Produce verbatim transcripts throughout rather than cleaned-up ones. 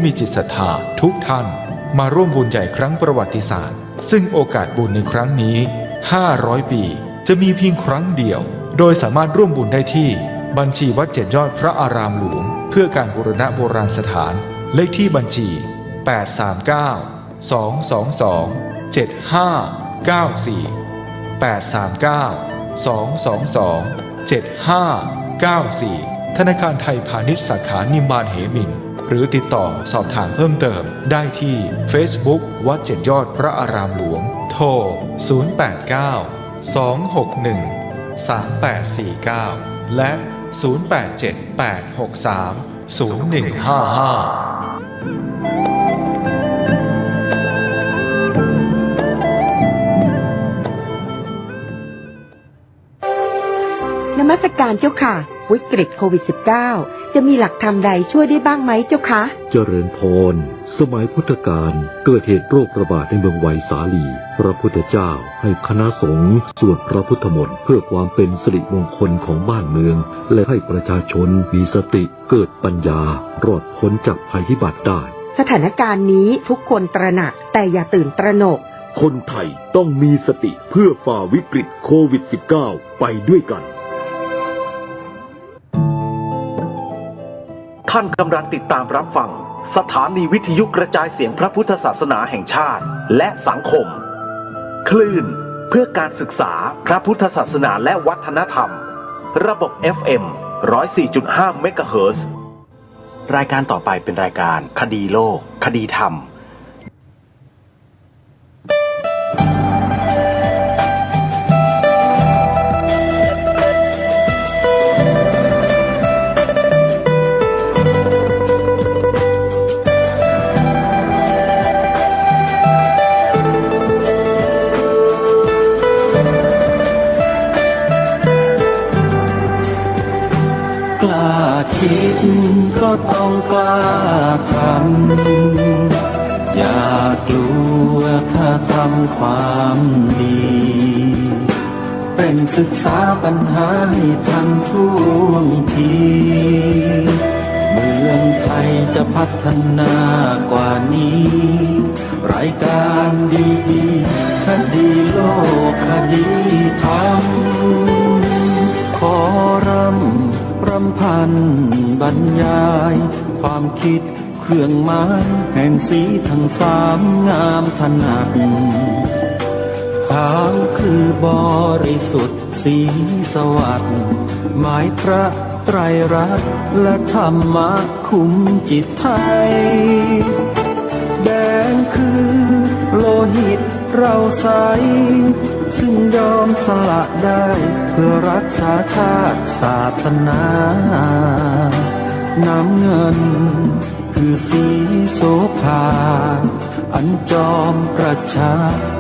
มีจิตศรัทธาทุกท่านมาร่วมบุญใหญ่ครั้งประวัติศาสตร์ ซึ่งโอกาสบุญในครั้งนี้ ห้าร้อย ปี จะมีเพียงครั้งเดียว โดยสามารถร่วมบุญได้ที่บัญชีวัดเจ็ดยอดพระอารามหลวง เพื่อการบูรณะโบราณสถาน เลขที่บัญชี แปดสามเก้า สองสองสอง เจ็ดห้าเก้าสี่ แปดสามเก้า สองสองสอง เจ็ดห้าเก้าสี่ ธนาคารไทยพาณิชย์สาขานิมมานเหมิน หรือติดต่อสอบถามเพิ่มเติมได้ที่ Facebook วัดเจ็ดยอดพระอารามหลวง โทร ศูนย์แปดเก้า สองหกหนึ่ง สามแปดสี่เก้า และ ศูนย์แปดเจ็ด แปดหกสาม ศูนย์หนึ่งห้าห้า นมัสการเจ้าค่ะ วิกฤตโควิด สิบเก้า จะมีหลักธรรมใดช่วยได้บ้างไหมเจ้าคะ เจริญพร สมัยพุทธกาลเกิดเหตุโรคระบาดในเมืองไวสาลี พระพุทธเจ้าให้คณะสงฆ์สวดพระพุทธมนต์เพื่อความเป็นสิริมงคลของบ้านเมือง และให้ประชาชนมีสติเกิดปัญญารอดพ้นจากภัยพิบัติได้ สถานการณ์นี้ทุกคนตระหนักแต่อย่าตื่นตระหนก คนไทยต้องมีสติเพื่อฝ่าวิกฤตโควิด สิบเก้า ไปด้วยกัน ท่านกำลังติดตามรับฟังสถานีวิทยุกระจายเสียงพระพุทธศาสนาแห่งชาติ และสังคม คลื่นเพื่อการศึกษาพระพุทธศาสนาและวัฒนธรรม ระบบ เอฟ เอ็ม ร้อยสี่จุดห้า เมกะเฮิรตซ์ รายการต่อไปเป็นรายการคดีโลก คดีธรรม กล้าคิดก็ต้องกล้าทำ อย่ากลัวถ้าทำความดี เร่งศึกษาปัญหาให้ทันท่วงที เมืองไทยจะพัฒนากว่านี้ รายการดีๆ คดีโลก คดีธรรม ขอรำรำพันบรรยาย ความคิดเครื่องหมายแห่งสีทั้งสามงามถนัด ขาวคือบริสุทธิ์สีสวัสดิ์ หมายพระไตรรัตน์และธรรมะคุ้มจิตไทย แดงคือโลหิตเราใส ซึ่งยอมสละได้เพื่อรักษาชาติศาสนา น้ำเงินคือสีโสภา อันจอมประชา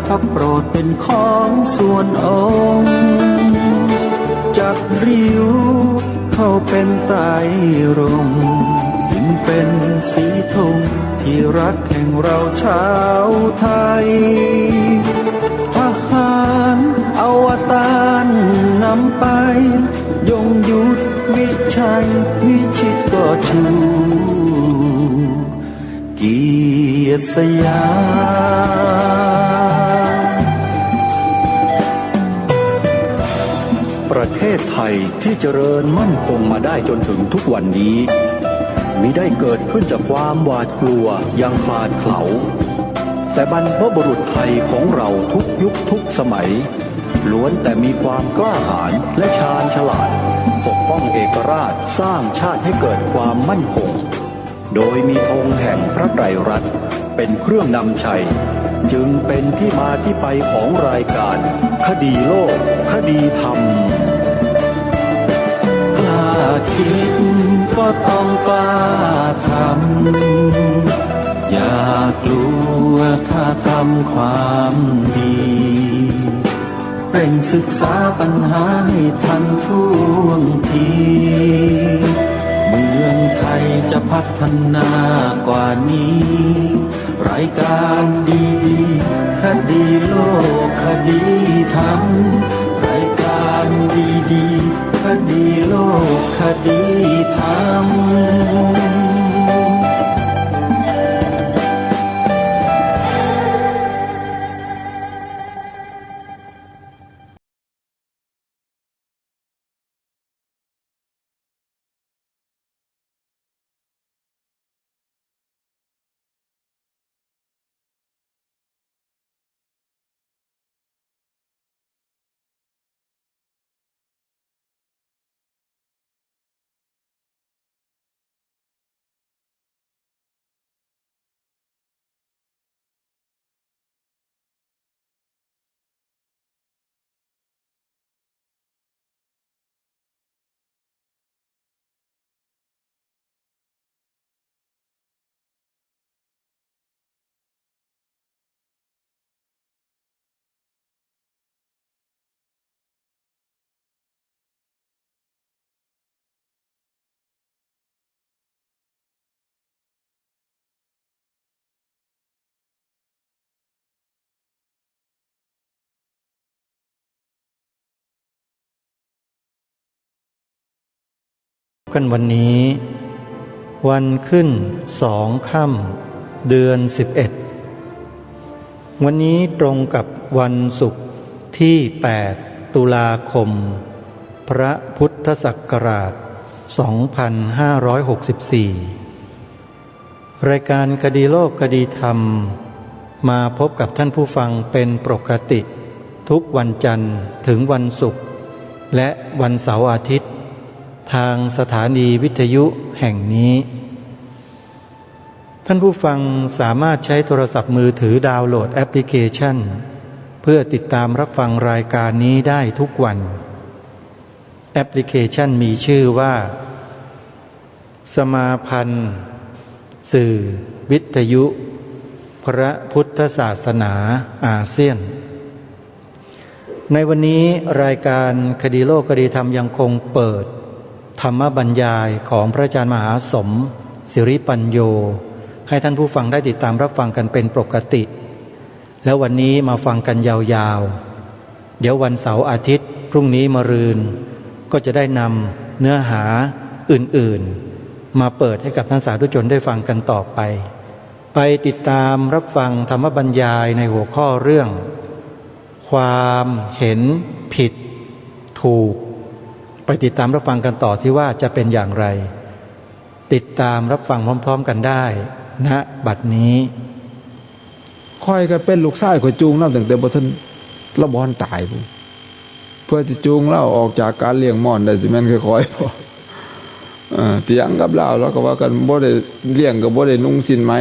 พระโปรดเป็นของส่วนองค์ จักริ้วเข้าเป็นไตรรงค์ จึงเป็นสีธงที่รักแห่งเราชาวไทย ทหารอวตารนำไป ยงยุทธวิชัยวิชิตก็ชู เกียรติสยาม ประเทศไทยที่เจริญมั่นคงมาได้จนถึงทุกวันนี้ มิได้เกิดขึ้นจากความหวาดกลัวอย่างขลาดเขลา แต่บรรพบุรุษไทยของเราทุกยุคทุกสมัย ล้วนแต่มีความกล้าหาญและชาญฉลาด ปกป้องเอกราช สร้างชาติให้เกิดความมั่นคง โดยมีธงแห่งพระไตรรัตน์เป็นเครื่องนำชัย จึงเป็นที่มาที่ไปของรายการคดีโลก คดีธรรม กล้าคิดก็ต้องกล้าทำ อย่ากลัวถ้าทำความดี เร่งศึกษาปัญหาให้ทันท่วงที เมืองไทยจะพัฒนากว่านี้ รายการดีๆ คดีโลก คดีธรรม รายการดีๆ คดีโลก คดีธรรม กันวันนี้ วันขึ้นสองค่ำ เดือนสิบเอ็ด วันนี้ตรงกับวันศุกร์ที่แปด ตุลาคม พระพุทธศักราช สองพันห้าร้อยหกสิบสี่ รายการคดีโลกคดีธรรม มาพบกับท่านผู้ฟังเป็นปกติ ทุกวันจันทร์ถึงวันศุกร์ และวันเสาร์อาทิตย์ ทางสถานีวิทยุแห่งนี้ ท่านผู้ฟังสามารถใช้โทรศัพท์มือถือดาวน์โหลดแอปพลิเคชัน เพื่อติดตามรับฟังรายการนี้ได้ทุกวัน แอปพลิเคชันมีชื่อว่า สมาพันธ์ สื่อ วิทยุ พระพุทธศาสนา อาเซียน ในวันนี้รายการคดีโลกคดีธรรมยังคงเปิด ธรรมบรรยายของพระอาจารย์มหาสม ศิริปัญโย ให้ท่านผู้ฟังได้ติดตามรับฟังกันเป็นปกติ แล้ววันนี้มาฟังกันยาวๆ เดี๋ยววันเสาร์อาทิตย์ พรุ่งนี้มะรืน ก็จะได้นำเนื้อหาอื่นๆ มาเปิดให้กับท่านสาธุชนได้ฟังกันต่อไป ไปติดตามรับฟังธรรมบรรยายในหัวข้อเรื่อง ความเห็นผิดถูก ไปติดตามรับฟังกันต่อที่ว่าจะเป็นอย่างไร ติดตามรับฟังพร้อมๆกันได้ ณ บัดนี้ ข้อยก็เป็นลูกชายข้อยจูงลาวตั้งแต่บ่ทัน ลาวบ่ทันตายพุ้น เพื่อสิจูงลาวออกจากการเลี้ยงมอนได้สิแม่นค่อยๆบ่ เออ เถียงกับลาว ลาวก็ว่ากันบ่ได้เลี้ยงก็บ่ได้นุ่งสิ้นไหม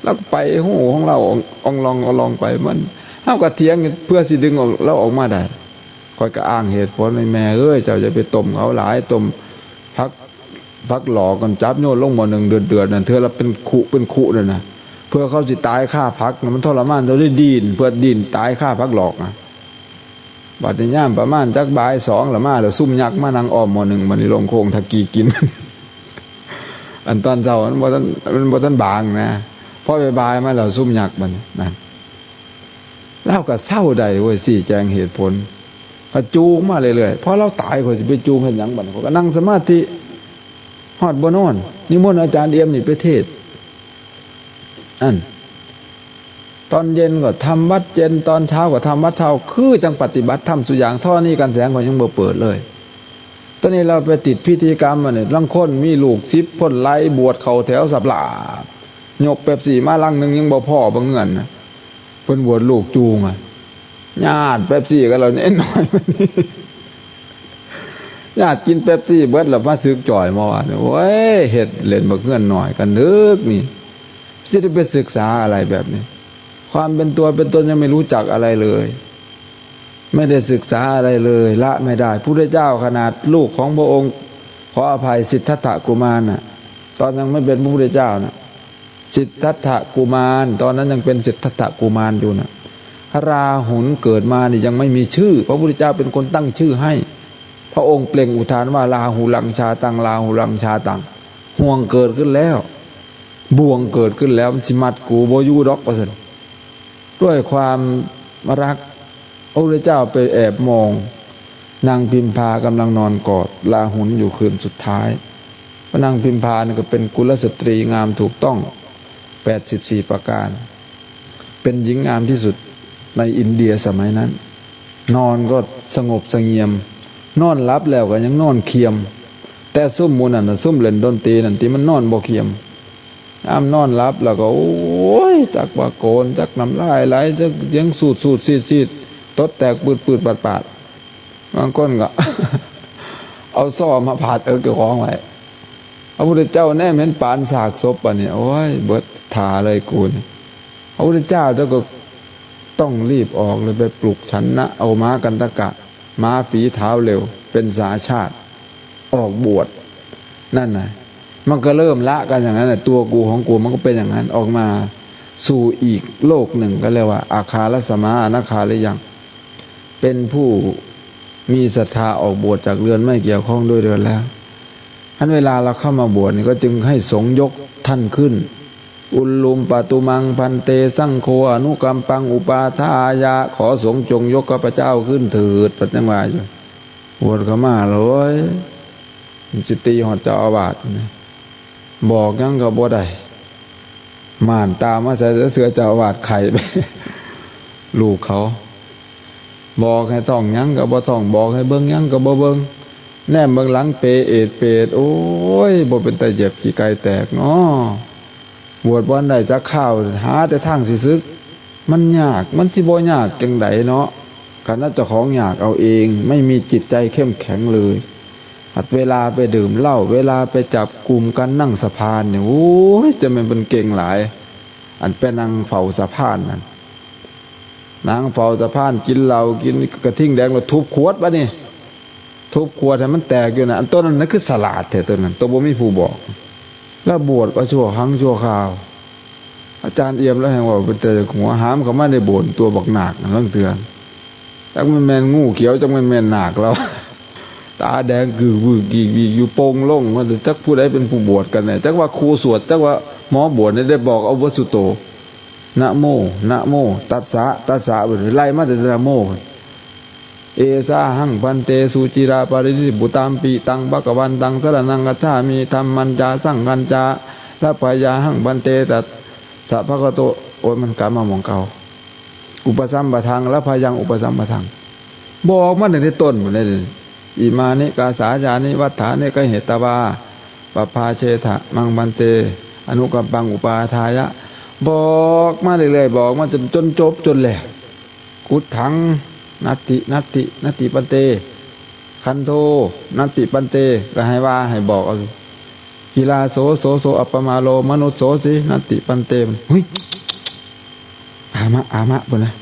ลาวก็ไปฮู้ของลาวอ่อง อ่องลองอ่องลองไป มัน เฮาก็เถียงเพื่อสิดึงออก ลาวออกมาได้ ข้อยก็อ้างเหตุผลให้แม่เอ้ย เจ้าอย่าไปต้มเขาหลาย ต้มผัก ผักหลอกกัน จับโยนลงหม้อหนึ่งเดือดๆนั่น เทื่อละเป็นคุเป็นคุนั่นนะ เพื่อเขาสิตายคาผักน่ะ มันทรมาน เจ้าได้ดิ้น เพื่อดิ้นตายคาผักหลอกนะ บัดนี้ยามประมาณจักบ่ายสองละมาแล้ว ซุมยักษ์มานั่งอ้อมหม้อหนึ่ง บัดนี้ลงโค้งทากีกิน อันตอนเช้ามันบ่ทัน มันบ่ทันบางนะ พอบ่ายๆมาแล้วซุมยักษ์บัดนี้นะ ลาวก็เซาได้เว้ย ซี้แจงเหตุผล ก็จูงมาเรื่อยๆ พอลาวตายข้อยสิไปจูงเฮ็ดหยังบัดนี้ ข้อยก็นั่งสมาธิฮอดบ่นอน นิมนต์อาจารย์เอี่ยมนี่ไปเทศน์ อัน ตอนเย็นก็ทำวัตรเย็น ตอนเช้าก็ทำวัตรเช้า คือจั่งปฏิบัติธรรมซุอย่าง ธรณีกันแสงข้อยยังบ่เปิดเลย ตอนนี้ลาวไปติดพิธีกรรมอันนี้ ลางคนมีลูกสิบคน ไหลบวชเข้าแถวสับหลาบ ยกเป๊ปซี่มาลังหนึ่งยังบ่พอ บ่เงินนะ เพิ่นบวชลูกจูงอะ ญาติเป๊ปซี่กันแล้วเนี่ย น้อยมันนี่ ญาติกินเป๊ปซี่เบิดแล้วมาสึกจ่อยมาว่าเนี่ย โอ้ย เฮ็ดเล่นบักเฮือนน้อยกันนึกนี่ สิได้ไปศึกษาอะไรแบบนี้ ความเป็นตัวเป็นตนยังไม่รู้จักอะไรเลย ไม่ได้ศึกษาอะไรเลย ละไม่ได้ พุทธเจ้าขนาดลูกของพระองค์ ขออภัย สิทธัตถกุมารน่ะ ตอนยังไม่เป็นพระพุทธเจ้าน่ะ สิทธัตถกุมาร ตอนนั้นยังเป็นสิทธัตถกุมารอยู่น่ะ พระราหุลเกิดมานี่ยังไม่มีชื่อ พระพุทธเจ้าเป็นคนตั้งชื่อให้ พระองค์เปล่งอุทานว่า ลาหูลังชาตัง ลาหูลังชาตัง ห่วงเกิดขึ้นแล้ว บ่วงเกิดขึ้นแล้ว มันสิมัดกูบ่อยู่ดอก ว่าซั่น ด้วยความรัก พระพุทธเจ้าไปแอบมอง นางพิมพากำลังนอนกอดราหุลอยู่คืนสุดท้าย พระนางพิมพานี่ก็เป็นกุลสตรีงามถูกต้อง แปดสิบสี่ประการ เป็นหญิงงามที่สุดในอินเดียสมัยนั้น นอนก็สงบเสงี่ยม นอนหลับแล้วก็ยังนอนเคียม แต่ซุ่มหมู่นั่นน่ะ ซุ่มเล่นดนตรีนั่น ที่มันนอนบ่เคียม ยามนอนหลับแล้วก็ โอ้ย จักว่าโกน จักน้ำลายไหล จักเสียงสูดสูดซีดซีด ตดแตกปืดปืดปาดปาด บางคนก็ เอาซ้อมาผาดเอิกเจ้าของไว้ พระพุทธเจ้าแนมเห็นปานซากศพปานนี้ โอ้ย เบิดท่าเลยกูนี่ พระพุทธเจ้าแล้วก็ต้องรีบออกเลย ไปปลุกฉันนะ เอาม้ากันตกะ ม้าฝีเท้าเร็ว เป็นสาชาติ ออกบวช นั่นน่ะ มันก็เริ่มละกันอย่างนั้นน่ะ ตัวกูของกูมันก็เป็นอย่างนั้น ออกมาสู่อีกโลกหนึ่ง ก็เรียกว่า อาคาลสมา อนาคาริยัง เป็นผู้มีศรัทธาออกบวชจากเรือน ไม่เกี่ยวข้องด้วยเรือนแล้ว อันเวลาเราเข้ามาบวชนี่ก็จึงให้สงฆ์ยกท่านขึ้น อุลลุมปะตุมังพันเตสังโฆ อนุกัมปังอุปาทายะ ขอสงฆ์จงยกข้าพเจ้าขึ้นเถิด ปัจจังวาอยู่ บวชเข้ามาเลย สิตีฮอดเจ้าอาวาสนะ บอกหยังก็บ่ได้ ม่านตามาใส่เสื้อเจ้าอาวาสไข้ไป ลูกเขา บอกให้ท่องหยังก็บ่ท่อง บอกให้เบิ่งหยังก็บ่เบิ่ง แนมเบิ่งหลังเปเอดเปด โอ้ย บ่เป็นตาเหยียบขี้ไก่แตกเนาะ บวชบ่ได้จักคาว หาแต่ทางสิสึก มันยาก มันสิบ่ยากจั่งใดเนาะ คันว่าเจ้าของอยากเอาเอง ไม่มีจิตใจเข้มแข็งเลย หัดเวลาไปดื่มเหล้า เวลาไปจับกลุ่มกันนั่งสะพานเนี่ย โอ้ย จะแม่นเพิ่นเก่งหลาย อันไปนั่งเฝ้าสะพานนั่น นั่งเฝ้าสะพาน กินเหล้า กินกระทิ่งแดง แล้วทุบขวดบัดนี้ ทุบขวดให้มันแตกอยู่นะ อันต้นนั้นน่ะคือฉลาดแท้ ต้นนั้น ต้นบ่มีผู้บอก แล้วบวชก็ชั่วครั้งชั่วคราว อาจารย์เอี่ยมแล้วแห่งว่าเป็นแต่หัวหามเข้ามาในโบสถ์ ตัวบักหนักนั่นเรื่องเตือน จักมันแม่นงูเขียว จักมันแม่นหนักแล้ว ตาแดงกึกบึกกีกบีกอยู่โป่งลง ว่าแต่จักผู้ใดเป็นผู้บวชกันเนี่ย จักว่าครูสวด จักว่าหมอบวชเนี่ย ได้บอกเอาวสุโต นะโม นะโม ตัสสะ ตัสสะ ไปเลย ไล่มาแต่นะโม เอสาหัง พันเต สุจิราปารินิพพุตามปิตัง ภะคะวันตัง สรณัง คัจฉามิ ธัมมัญจา สังฆัญจา ลัพพายาหัง พันเต ตัสสะ ภะคะวะโต โอ้ย มันกลับมาหม่องเก่า อุปสัมปทัง ลัพพายัง อุปสัมปทัง บอกมาตั้งแต่ต้นหมดเลย อิมานิ กาสา ยานิ วัฏฐานิ กะเหตวา ปัปพาเชทะ มัง พันเต อนุกัมปัง อุปาทายะ บอกมาเรื่อยๆ บอกมาจน จนจบ จนแหลก กุฏถัง นัตติ นัตติ นัตติ พันเต คันโท นัตติ พันเต ก็ให้ว่า ให้บอกเอา กิลาโส โส โส อัปปมาโล มนุสโสสิ นัตติ พันเต มัน เฮ้ย อามะ อามะ พุ้นนะ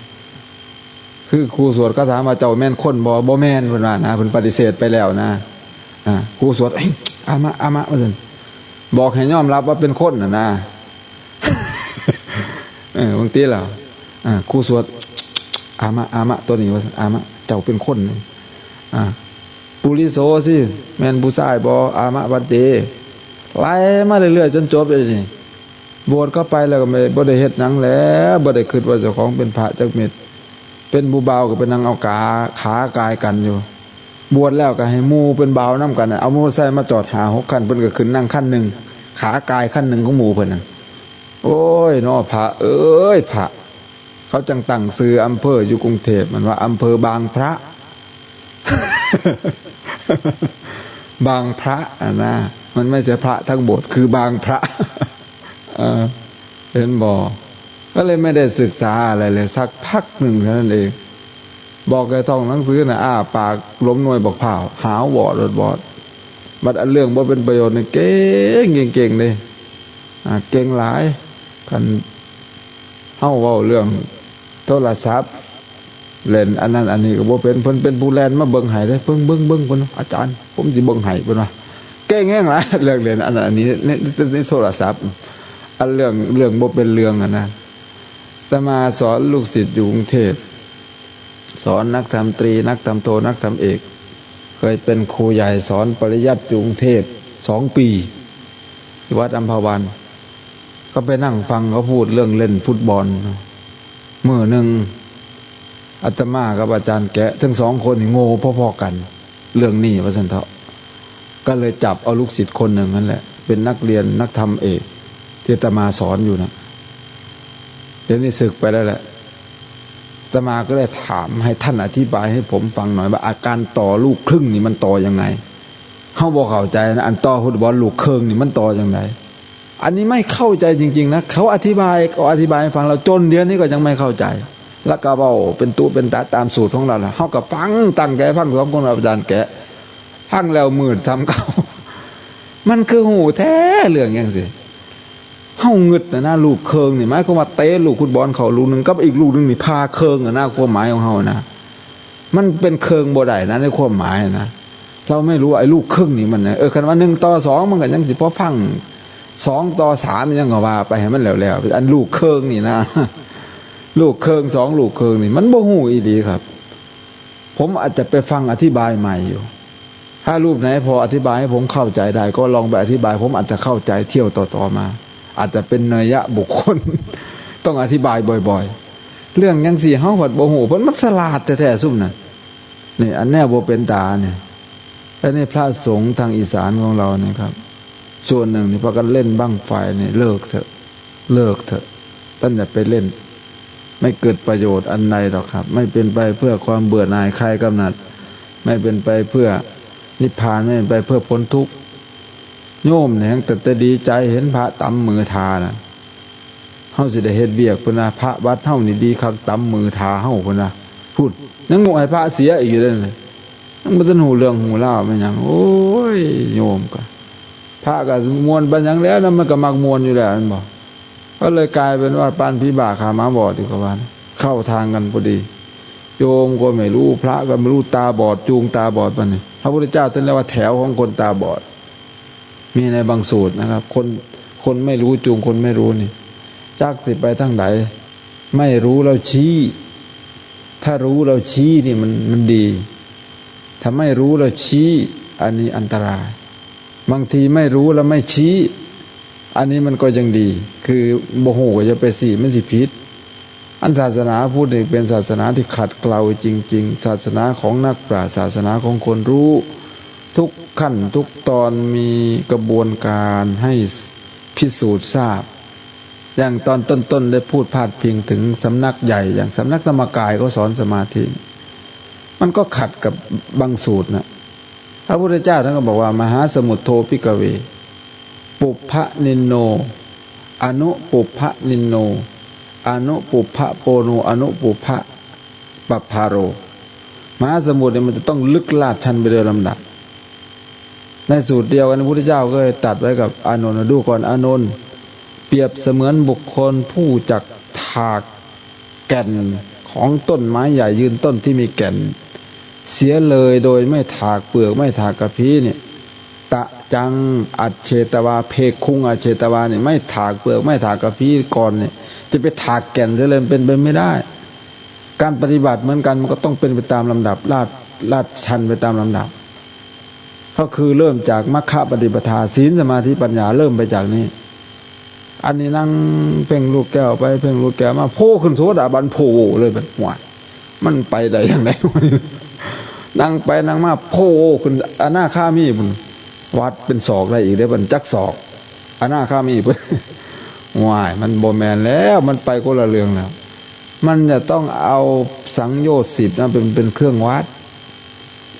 คือครูสวดเขาถามว่า เจ้าแม่นคนบ่ บ่แม่น พุ้นว่านะ เพิ่นปฏิเสธไปแล้วนะ อ่า ครูสวด เอ้ย อามะ อามะ ว่าซั่น บอกให้ยอมรับว่าเป็นคนน่ะนะ เออ บางทีแล้ว อ่า ครูสวด อามะ อามะ ตัวนี้ว่าซั่น อามะ เจ้าเป็นคนนี่ อ่า ปุริโสสิ แม่นผู้ชายบ่ อามะ พันเต ไล่มาเรื่อยๆ จนจบเลยนี่ บวชเข้าไปแล้วก็ไม่ บ่ได้เฮ็ดหยังแล้ว บ่ได้คิดว่าเจ้าของเป็นพระจักเม็ด เป็นผู้บ่าวก็ไปนั่งเอาขา ขากายกันอยู่ บวชแล้วก็ให้หมู่เป็นบ่าวนำกันน่ะ เอามอเตอร์ไซค์มาจอดห้าหกคัน เพิ่นก็ขึ้นนั่งคันหนึ่ง ขากายคันหนึ่งของหมู่เพิ่นน่ะ โอ้ยเนาะ พระเอ้ย พระ เขาจังตั้งชื่ออำเภออยู่กรุงเทพฯ มันว่าอำเภอบางพระ บางพระอะนะ มันไม่ใช่พระทั้งโบสถ์ คือบางพระ เออ เห็นบ่ ก็เลยไม่ได้ศึกษาอะไรเลย สักพักหนึ่งเท่านั้นเอง บอกแกท่องหนังสือน่ะ อ้าปากหลมหน่วยบักพร้าว หาววอดวอดวอด บัดอันเรื่องบ่เป็นประโยชน์นี่เก่ง เก่ง เก่งเด้ อ่า เก่งหลาย คันเฮาเว้าเรื่องโทรศัพท์ เล่นอันนั้นอันนี้ก็บ่เป็น เพิ่นเป็นผู้แล่นมาเบิ่งให้เด้ เบิ่ง เบิ่ง เบิ่ง เพิ่น อาจารย์ ผมสิเบิ่งให้ เพิ่นว่า เก่งแฮงหลาย เรื่องเล่นอันนั้นอันนี้ ใน ใน ในโทรศัพท์ อันเรื่อง เรื่องบ่เป็นเรื่องอะนะ อาตมาสอนลูกศิษย์อยู่กรุงเทพฯ สอนนักธรรมตรี นักธรรมโท นักธรรมเอก เคยเป็นครูใหญ่สอนปริยัติอยู่กรุงเทพฯ สองปี ที่วัดอัมพวัน ก็ไปนั่งฟังเขาพูดเรื่องเล่นฟุตบอล มื้อหนึ่ง อาตมากับอาจารย์แกะ ทั้งสองคนนี่โง่พอๆกัน เรื่องนี้ว่าซั่นเถาะ ก็เลยจับเอาลูกศิษย์คนหนึ่งนั่นแหละ เป็นนักเรียนนักธรรมเอก ที่อาตมาสอนอยู่นะ เดี๋ยวนี้สึกไปแล้วแหละ อาตมาก็เลยถามให้ท่านอธิบายให้ผมฟังหน่อยว่า อาการต่อลูกครึ่งนี่มันต่อยังไง เฮาบ่เข้าใจนะ อันต่อฟุตบอลลูกครึ่งนี่มันต่อยังไง อันนี้ไม่เข้าใจจริงๆนะ เขาอธิบาย ก็อธิบายให้ฟัง แล้วจนเดี๋ยวนี้ก็ยังไม่เข้าใจ แล้วก็เว้าเป็นตุ๊เป็นตาตามสูตรของเราล่ะ เฮาก็ฟัง ตั้งใจฟังสองคนอาจารย์แกะ ฟังแล้วมืดซ้ำเก่า มันคือฮู้แท้เรื่องจังซี่ เฮางึดนะนะ ลูกครึ่งนี่ หมายความว่าเตะลูกฟุตบอลเข้าลูกหนึ่ง กับอีกลูกหนึ่งนี่ผ่าครึ่งอะนะ ความหมายของเฮานะ มันเป็นครึ่งบ่ได้นะ ในความหมายนะ เราไม่รู้ว่าไอ้ลูกครึ่งนี่มันนะ เออ คันว่าหนึ่งต่อสองมันก็ยังสิพอฟัง สองต่อสามยังก็ว่าไปให้มันแล้วๆ อันลูกครึ่งนี่นะ ลูกครึ่ง สองลูกครึ่งนี่ มันบ่ฮู้อีหลีครับ ผมอาจจะไปฟังอธิบายใหม่อยู่ ถ้ารูปไหนพออธิบายให้ผมเข้าใจได้ ก็ลองไปอธิบาย ผมอาจจะเข้าใจเที่ยวต่อๆมา อาจจะเป็นนัยยะบุคคล ต้องอธิบายบ่อยๆ เรื่องจังซี่เฮาผัดบ่ฮู้ เพิ่นมันฉลาดแท้ๆ ซุมนั้น นี่ อันแนวบ่เป็นตาเนี่ย และนี่พระสงฆ์ทางอีสานของเราเนี่ยครับ ส่วนหนึ่งนี่พากันเล่นบั้งไฟเนี่ย เลิกเถอะ เลิกเถอะ ท่านอย่าไปเล่น ไม่เกิดประโยชน์อันใดหรอกครับ ไม่เป็นไปเพื่อความเบื่อหน่ายคลายกำหนัด ไม่เป็นไปเพื่อนิพพาน ไม่เป็นไปเพื่อพ้นทุกข์ โยมเนี่ยยังแต่จะดีใจเห็นพระตำมือทานะ เฮาสิได้เฮ็ดเวียกพุ้นนะ พระวัดเฮานี่ดีคักตำมือทาเฮาพุ้นนะ พุ้น ยังโง่ให้พระเสียอีกอยู่เด้อ ยังบ่ทันฮู้เรื่องฮู้ราวแม่นหยัง โอ้ย โยมก็ พระก็ม่วนปานหยังแล้วนะ มันก็มักม่วนอยู่แล้วแม่นบ่ ก็เลยกลายเป็นว่าปานผีบ้าฆ่าหมาบอดอยู่กับว่านะ เข้าทางกันพอดี โยมก็ไม่รู้ พระก็ไม่รู้ ตาบอดจูงตาบอดปานนี้ พระพุทธเจ้าท่านเรียกว่าแถวของคนตาบอด มีในบางสูตรนะครับ คน คนไม่รู้จูงคนไม่รู้นี่ จักสิไปทางไหน ไม่รู้แล้วชี้ ถ้ารู้แล้วชี้นี่มัน มันดี ถ้าไม่รู้แล้วชี้ อันนี้อันตราย บางทีไม่รู้แล้วไม่ชี้ อันนี้มันก็ยังดี คือบ่ฮู้ก็อย่าไปซี้ มันสิผิด อันศาสนาพุทธนี่เป็นศาสนาที่ขัดเกลาจริงๆ ศาสนาของนักปราชญ์ ศาสนาของคนรู้ ทุกขั้นทุกตอนมีกระบวนการให้พิสูจน์ทราบ อย่างตอนต้นๆ ได้พูดพาดพิงถึงสำนักใหญ่ อย่างสำนักธรรมกายก็สอนสมาธิ มันก็ขัดกับบางสูตรนะ พระพุทธเจ้าท่านก็บอกว่า มหาสมุทโธพิกเว ปุพพนินโน อนุปุพพนินโน อนุปุพพโปโน อนุปุพพปัปพาโร มหาสมุทรเนี่ยมันจะต้องลึกลาดชันไปโดยลำดับ ในสูตรเดียวกัน พระพุทธเจ้าก็เลยตรัสไว้กับอานนท์ ดูก่อนอานนท์ เปรียบเสมือนบุคคลผู้จักถากแก่นของต้นไม้ใหญ่ยืนต้นที่มีแก่น เสียเลยโดยไม่ถากเปลือกไม่ถากกะพี้เนี่ย ตะจังอัจเฉตวา เพกคุงอัจเฉตวาเนี่ย ไม่ถากเปลือกไม่ถากกะพี้ก่อนเนี่ย จะไปถากแก่นเสียเลย มันเป็นไปไม่ได้ การปฏิบัติเหมือนกัน มันก็ต้องเป็นไปตามลำดับ ลาด ลาดชันไปตามลำดับ ก็คือเริ่มจากมัคคะปฏิปทา ศีลสมาธิปัญญา เริ่มไปจากนี้ อันนี้นั่งเพ่งลูกแก้วไปเพ่งลูกแก้วมา โผล่ขึ้นโสดาบันโผล่เลย แบบว่ามันไปได้ยังไง นั่งไปนั่งมาโผล่ขึ้นอนาคามีพุ้น วัดเป็นศอกได้อีกได้อ มันจักศอก อนาคามีพุ้น ว้าย มันบ่แม่นแล้ว มันไปคนละเรื่องแล้ว มันจะต้องเอาสังโยชน์สิบนะเป็น เป็นเครื่องวัด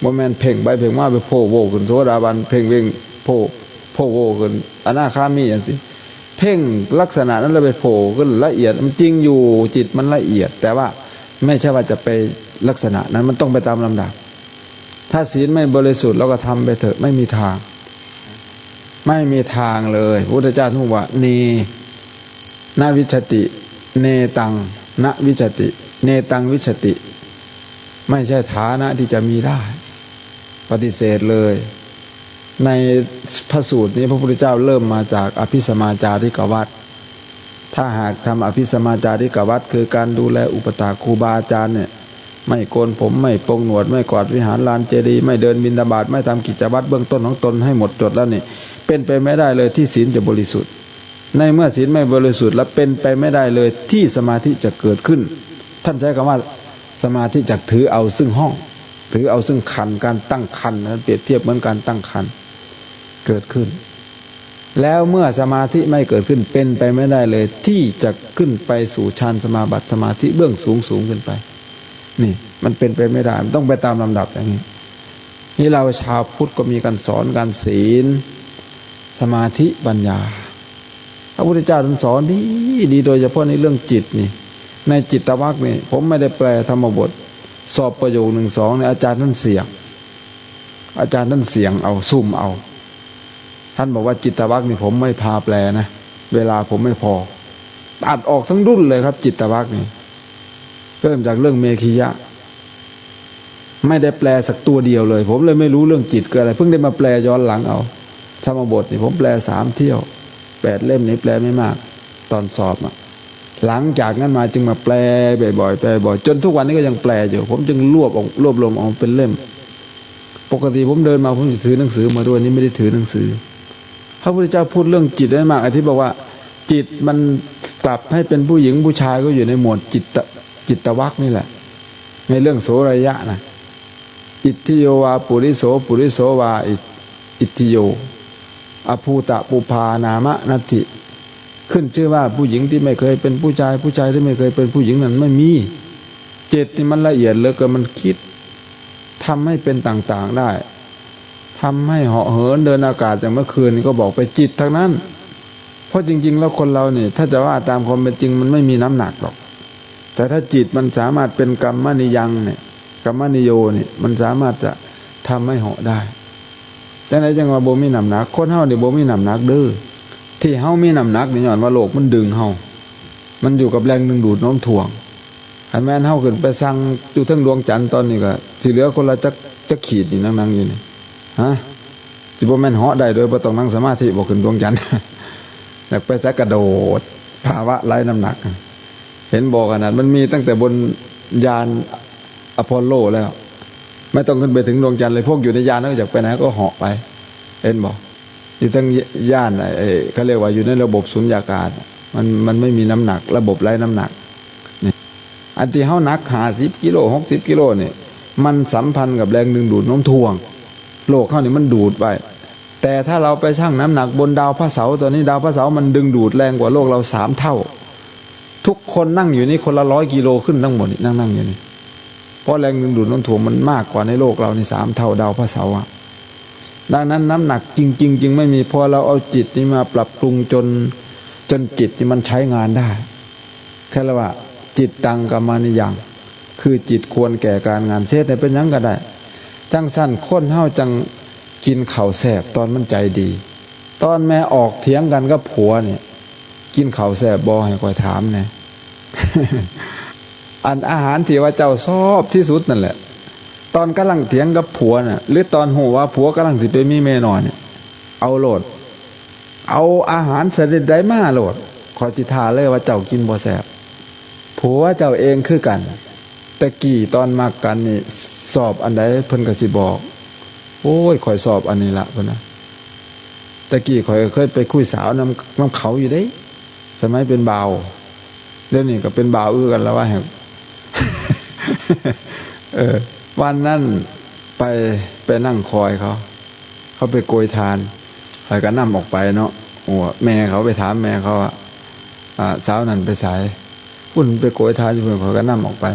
บ่แม่นเพ่งไปเพ่งมาไปโผล่โวขึ้นโสดาบัน เพ่งเพ่งโผล่ โผล่โวขึ้นอนาคามีจังซี่ เพ่งลักษณะนั้นแล้วไปโผล่ขึ้นละเอียด มันจริงอยู่ จิตมันละเอียด แต่ว่าไม่ใช่ว่าจะไปลักษณะนั้น มันต้องไปตามลำดับ ถ้าศีลไม่บริสุทธิ์เราก็ทำไปเถอะ ไม่มีทาง ไม่มีทางเลย พุทธเจ้าท่านบอกว่า เน นวิชชติ เนตัง นวิชชติ เนตังวิชชติ ไม่ใช่ฐานะที่จะมีได้ ปฏิเสธเลย ในพระสูตรนี้พระพุทธเจ้าเริ่มมาจากอภิสมมาจาริกวัตร ถ้าหากทำอภิสมมาจาริกวัตร คือการดูแลอุปถากครูบาอาจารย์เนี่ย ไม่โกนผม ไม่ปรงหนวด ไม่กวาดวิหารลานเจดีย์ ไม่เดินบิณฑบาต ไม่ทำกิจวัตรเบื้องต้นของตนให้หมดจดแล้วนี่ เป็นไปไม่ได้เลยที่ศีลจะบริสุทธิ์ ในเมื่อศีลไม่บริสุทธิ์แล้ว เป็นไปไม่ได้เลยที่สมาธิจะเกิดขึ้น ท่านใช้คำว่าสมาธิจักถือเอาซึ่งห้อง ถือเอาซึ่งครรภ์ การตั้งครรภ์นะ เปรียบเทียบเหมือนการตั้งครรภ์เกิดขึ้น แล้วเมื่อสมาธิไม่เกิดขึ้น เป็นไปไม่ได้เลยที่จะขึ้นไปสู่ฌานสมาบัติสมาธิเบื้องสูงสูงขึ้นไป นี่มันเป็นไปไม่ได้ มันต้องไปตามลำดับอย่างนี้ นี่เราชาวพุทธก็มีการสอนการศีล สมาธิ ปัญญา พระพุทธเจ้าท่านสอนดีดี โดยเฉพาะในเรื่องจิตนี่ ในจิตตวรรคนี่ ผมไม่ได้แปลธรรมบท สอบประโยคหนึ่งสองเนี่ย อาจารย์ท่านเสียง อาจารย์ท่านเสียงเอา ซุ่มเอา ท่านบอกว่าจิตตวรรคนี่ผมไม่พาแปลนะ เวลาผมไม่พอ ตัดออกทั้งดุ้นเลยครับ จิตตวรรคนี่ เริ่มจากเรื่องเมขิยะ ไม่ได้แปลสักตัวเดียวเลย ผมเลยไม่รู้เรื่องจิตคืออะไร เพิ่งได้มาแปลย้อนหลังเอา ธรรมบทนี่ผมแปลสามเที่ยว แปดเล่มนี่แปลไม่มาก ตอนสอบอะ หลังจากนั้นมาจึงมาแปลบ่อยๆ แปลบ่อย จนทุกวันนี้ก็ยังแปลอยู่ ผมจึงรวบออก รวบรวมออกเป็นเล่ม ปกติผมเดินมาผมจะถือหนังสือมาด้วย นี่ไม่ได้ถือหนังสือ พระพุทธเจ้าพูดเรื่องจิตได้มาก ไอ้ที่บอกว่าจิตมันกลับให้เป็นผู้หญิงผู้ชายก็อยู่ในหมวดจิตต จิตตวรรคนี่แหละ ในเรื่องโสรยะนะ อิทธิโยวาปุริโส ปุริโสวาอิท- อิทธิโย อภูตะปุพานามะนัตถิ ขึ้นชื่อว่าผู้หญิงที่ไม่เคยเป็นผู้ชาย ผู้ชายที่ไม่เคยเป็นผู้หญิงนั้นไม่มี จิตนี่มันละเอียดเหลือเกิน มันคิดทำให้เป็นต่างๆได้ ทำให้เหาะเหินเดินอากาศอย่างเมื่อคืนนี้ก็บอกไปจิตทั้งนั้น เพราะจริงๆแล้วคนเราเนี่ย ถ้าจะว่าตามความเป็นจริงมันไม่มีน้ำหนักหรอก แต่ถ้าจิตมันสามารถเป็นกัมมนิยังเนี่ย กัมมนิโยเนี่ย มันสามารถจะทำให้เหาะได้ จังไดจังว่าบ่มีน้ำหนัก คนเฮานี่บ่มีน้ำหนักเด้อ ที่เฮามีน้ำหนักนี่ย้อนว่าโลกมันดึงเฮา มันอยู่กับแรงดึงดูดโน้มถ่วง คันแม่นเฮาขึ้นไปสั่งอยู่เทิงดวงจันทร์ตอนนี้ก็สิเหลือคนละจัก จักขีดนี่นั่งๆอยู่นี่ ฮะ สิบ่แม่นเหาะได้โดยบ่ต้องนั่งสมาธิบ่ขึ้นดวงจันทร์ อยากไปไสกระโดด ภาวะไร้น้ำหนัก เห็นบ่ ขนาดมันมีตั้งแต่บนยานอพอลโลแล้ว ไม่ต้องขึ้นไปถึงดวงจันทร์เลย พวกอยู่ในยานนั้นอยากไปไหนก็เหาะไป เห็นบ่ อยู่ทั้งยาน ไอ้ เขาเรียกว่าอยู่ในระบบสุญญากาศ มัน มันไม่มีน้ำหนัก ระบบไร้น้ำหนัก นี่ อันที่เฮาหนักห้าสิบกิโล หกสิบกิโลเนี่ย มันสัมพันธ์กับแรงดึงดูดโน้มถ่วง โลกเฮานี่มันดูดไว้ แต่ถ้าเราไปชั่งน้ำหนักบนดาวพระเสาร์ ตอนนี้ดาวพระเสาร์มันดึงดูดแรงกว่าโลกเราสามเท่า ทุกคนนั่งอยู่นี่คนละร้อยกิโลขึ้นทั้งหมดนี่ นั่งๆอยู่นี่ เพราะแรงดึงดูดโน้มถ่วงมันมากกว่าในโลกเรานี่สามเท่าดาวพระเสาร์อะ ดังนั้นน้ำหนักจริงๆ จึงไม่มี พอเราเอาจิตนี้มาปรับปรุงจน จนจิตนี่มันใช้งานได้ เขาเรียกว่า จิตตังกัมมานิยัง คือจิตควรแก่การงาน เฮ็ดให้เป็นหยังก็ได้ จังซั่นคนเฮาจังกินข้าวแซ่บตอนมันใจดี ตอนแม่ออกเถียงกันกับผัวเนี่ย กินข้าวแซ่บบ่ ให้ข้อยถามแหน่ อันอาหารที่ว่าเจ้าชอบที่สุดนั่นแหละ ตอนกำลังเถียงกับผัวน่ะ หรือตอนฮู้ว่าผัวกำลังสิไปมีเมียน้อยเนี่ย เอาโลด เอาอาหารชนิดใดมาโลด ข้อยสิท้าเลยว่าเจ้ากินบ่แซ่บ ผัวเจ้าเองคือกัน แต่กี้ตอนมักกันนี่ ชอบอันใดเพิ่นก็สิบอก โอ้ย ข้อยชอบอันนี้ละ เพิ่นนะ แต่กี้ข้อยก็เคยไปคุยสาวนำ นำเขาอยู่เด้ สมัยเป็นบ่าว เดี๋ยวนี้ก็เป็นบ่าวคือกันแล้วว่าแฮะ เออ วันนั้นไป ไปนั่งคอยเขา เขาไปโกยถ่าน ข้อยก็นำออกไปเนาะ โอ้ แม่เขาไปถามแม่เขาว่า อ่า สาวนั่นไปไส พุ้นไปโกยถ่านอยู่พุ้น ข้อยก็นำออกไป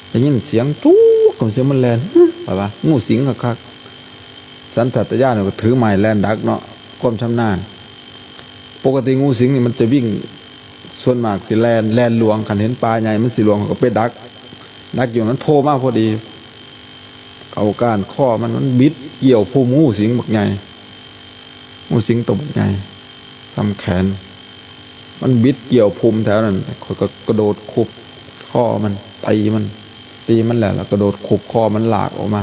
ได้ยินเสียงตุ๊ก เสียงมันแล่น หึ ข้อยว่า งูสิงคักๆ สัญชาตญาณก็ถือไม้แล่นดักเนาะ ความชำนาญ ปกติงูสิงนี่มันจะวิ่ง ส่วนมากสิแล่น แล่นหลวง คันเห็นปลาใหญ่มันสิหลวง ก็ไปดัก ดักอยู่ มันโผล่มาพอดี เอาก้านคอมัน มันบิดเกี่ยวพุมงูสิงบักใหญ่ งูสิงตัวบักใหญ่ ส่ำแขน มันบิดเกี่ยวพุมแถวนั้น ข้อยก็กระโดดคุบคอมัน ตีมัน ตีมันแล้ว แล้วกระโดดคุบคอมันลากออกมา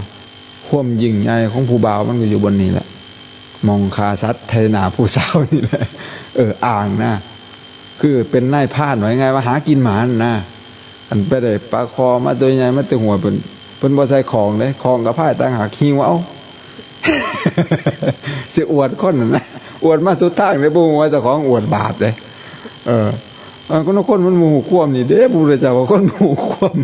ความยิ่งใหญ่ของผู้บ่าวมันก็อยู่บนนี้แหละ หม่องฆ่าสัตว์ไถนาผู้สาวนี่แหละ เออ อ่างนะ คือเป็นนายพราน ว่าง่ายๆว่าหากินหมาหั่นนะ อันไปได้ปลาคอมาตัวใหญ่มาแต่ห้วย เพิ่น เพิ่นบ่ใส่ของเด้ ของก็พายต่างหาก หิ้วเอา สิอวดคนหั่นนะ อวดมาสุดทางเด้ บ่ฮู้ว่าเจ้าของอวดบาปเด้ เออ อันคน คนมันบ่ฮู้ความนี่เด้ พระพุทธเจ้าว่าคนบ่ฮู้ความ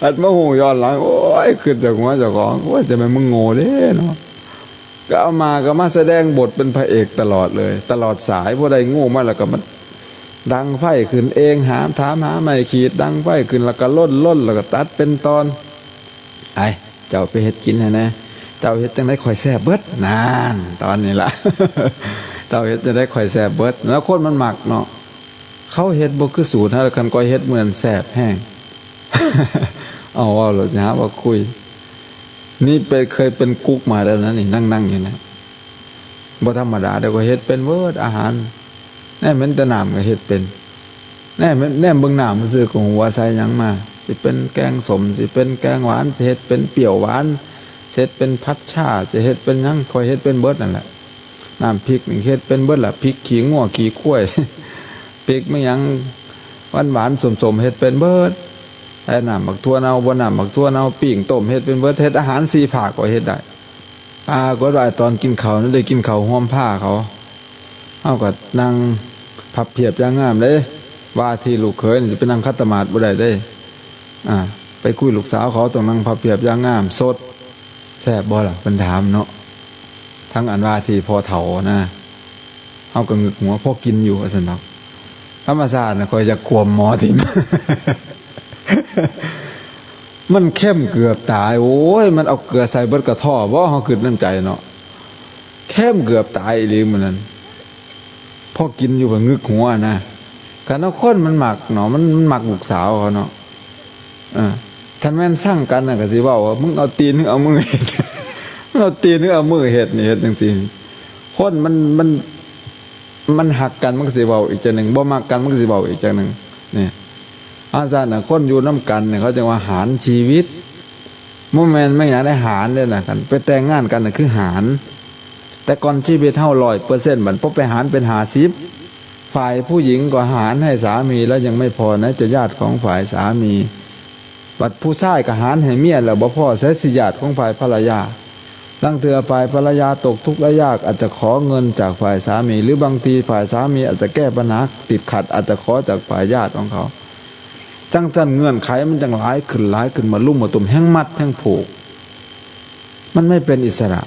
อันมาฮู้ย้อนหลัง โอ้ย คิดจากหัวเจ้าของ โอ้ย แต่แม่นมึงโง่เด้เนาะ ก็เอามา ก็มาแสดงบทเป็นพระเอกตลอดเลย ตลอดสาย พอได้งูมาแล้วก็มาดังไฟขึ้นเอง หา ถามหาไม้ขีด ดังไฟขึ้น แล้วก็ล่น ล่น แล้วก็ตัดเป็นตอน ไอ้ เจ้าไปเฮ็ดกินให้แหน่ เจ้าเฮ็ดจั่งใดข้อยแซ่บเบิด นั่น ตอนนี้ล่ะ เจ้าเฮ็ดจั่งใดข้อยแซ่บเบิด แล้วคนมันมักเนาะ เขาเฮ็ดบ่คือสูตรเฮา คันข้อยเฮ็ดมื้อนั้นแซ่บแฮง เอา เว้าแล้วสิหาว่าคุย นี่ไป เคยเป็นกุ๊กมาแล้วนะนี่ นั่งๆอยู่นะ บ่ธรรมดาเด้ ข้อยเฮ็ดเป็นเบิดอาหาร แนมเห็นแต่น้ำก็เฮ็ดเป็น แนมเห็น แนมเบิ่งน้ำซื่อๆก็ฮู้ว่าใส่หยังมา สิเป็นแกงส้ม สิเป็นแกงหวาน สิเฮ็ดเป็นเปรี้ยวหวาน สิเฮ็ดเป็นผัดฉ่า สิเฮ็ดเป็นหยัง ข้อยเฮ็ดเป็นเบิดนั่นแหละ น้ำพริกนี่เฮ็ดเป็นเบิดล่ะ พริกขี้งัวขี้ควาย พริกแม่นหยัง หวานๆ ส้มๆ เฮ็ดเป็นเบิด แต่น้ำบักถั่วเน่า บ่น้ำบักถั่วเน่า ปิ้งต้ม เฮ็ดเป็นเบิด เฮ็ดอาหารสี่ภาคข้อยเฮ็ดได้ ปรากฏว่าตอนกินข้าวนั้นได้กินข้าวร่วมผ้าเขา เฮาก็นั่งพับเพียบอย่างงามเด้ ว่าที่ลูกเขยนี่จะไปนั่งขัดสมาธิบ่ได้เด้ อ่า ไปคุยลูกสาวเขาต้องนั่งพับเพียบอย่างงาม สด แซ่บบ่ล่ะ เพิ่นถามเนาะ ทั้งอันว่าที่พ่อเฒ่านะ เฮาก็งึกหัว พอกินอยู่ ว่าซั่นดอก ธรรมชาติน่ะ ข้อยอยากขวมหม้อถิ่ม มันเค็มเกือบตาย โอ้ย มันเอาเกลือใส่เบิดกระท้อบ่ เฮาคิดในใจเนาะ เค็มเกือบตายอีหลีมื้อนั้น พอกินอยู่ก็งึกหัวนะ คันเอาคนมันมักเนาะ มัน มันมักลูกสาวเขาเนาะ เออ คันแม่นซังกันน่ะก็สิเว้าว่า มึงเอาตีนหรือเอามือเฮ็ด มึงเอาตีนหรือเอามือเฮ็ดนี่ เฮ็ดจั่งซี้ คนมัน มัน มันฮักกันมันก็สิเว้าอีกจั่งหนึ่ง บ่มักกันมันก็สิเว้าอีกจั่งหนึ่ง นี่ อาจารย์น่ะ คนอยู่นำกันเนี่ย เขาจั่งว่าหารชีวิต บ่แม่น บ่แม่นหยังได้หารเด้อนะ คันไปแต่งงานกันน่ะคือหาร แต่ก่อนชีวิตเฮาร้อยเปอร์เซ็นต์ บัดพอไปหารเป็นห้าสิบ ฝ่ายผู้หญิงก็หารให้สามีแล้วยังไม่พอนะ จะญาติของฝ่ายสามี บัดผู้ชายก็หารให้เมียแล้วบ่พอ ใสสิญาติของฝ่ายภรรยา ลางเทื่อฝ่ายภรรยาตกทุกข์ได้ยาก อาจจะขอเงินจากฝ่ายสามี หรือบางทีฝ่ายสามีอาจจะแก้ปัญหาติดขัด อาจจะขอจากฝ่ายญาติของเขา จั่งซั่นเงื่อนไขมันจั่งหลายขึ้น หลายขึ้น มาลุ่มมาตุ้ม แฮ่งมัดแฮ่งผูก มันไม่เป็นอิสระ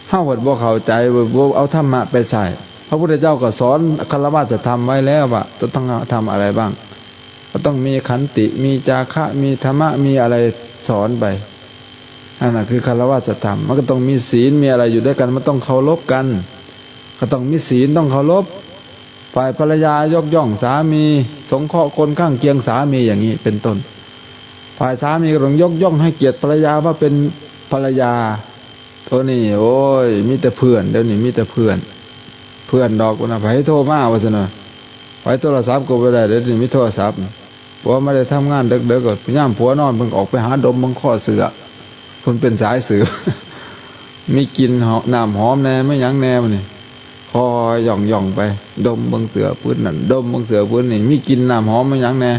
เฮาเพิ่นบ่เข้าใจ บ่ บ่เอาธรรมะไปใช้ พระพุทธเจ้าก็สอนฆราวาสธรรมไว้แล้วว่า จะต้องทำอะไรบ้าง ก็ต้องมีขันติ มีจาคะ มีธรรมะ มีอะไรสอนไป นั่นน่ะคือฆราวาสธรรม มันก็ต้องมีศีล มีอะไรอยู่ด้วยกัน มันต้องเคารพกัน ก็ต้องมีศีล ต้องเคารพ ฝ่ายภรรยายกย่องสามี สงเคราะห์คนข้างเคียงสามีอย่างนี้เป็นต้น ฝ่ายสามีก็ต้องยกย่องให้เกียรติภรรยาว่าเป็นภรรยา ตัวนี้ โอ้ย มีแต่เพื่อน เดี๋ยวนี้มีแต่เพื่อน เพื่อนดอกนะ ไผโทรมาว่าซั่นน่ะ ไผโทรศัพท์ก็บ่ได้ เดี๋ยวนี้มีโทรศัพท์ ผัวไม่ได้ทำงาน เดิกๆ ก็ยามผัวนอน เพิ่นก็ออกไปหาดมเบิ่งคอเสื้อ เพิ่นเป็นสายสืบ มีกลิ่นหอม น้ำหอมแน่ มีหยังแน่ บัดนี้ คอยย่องๆ ไป ดมเบิ่งเสื้อผืนนั่น ดมเบิ่งเสื้อผืนนี่ มีกลิ่นน้ำหอม มีหยังแน่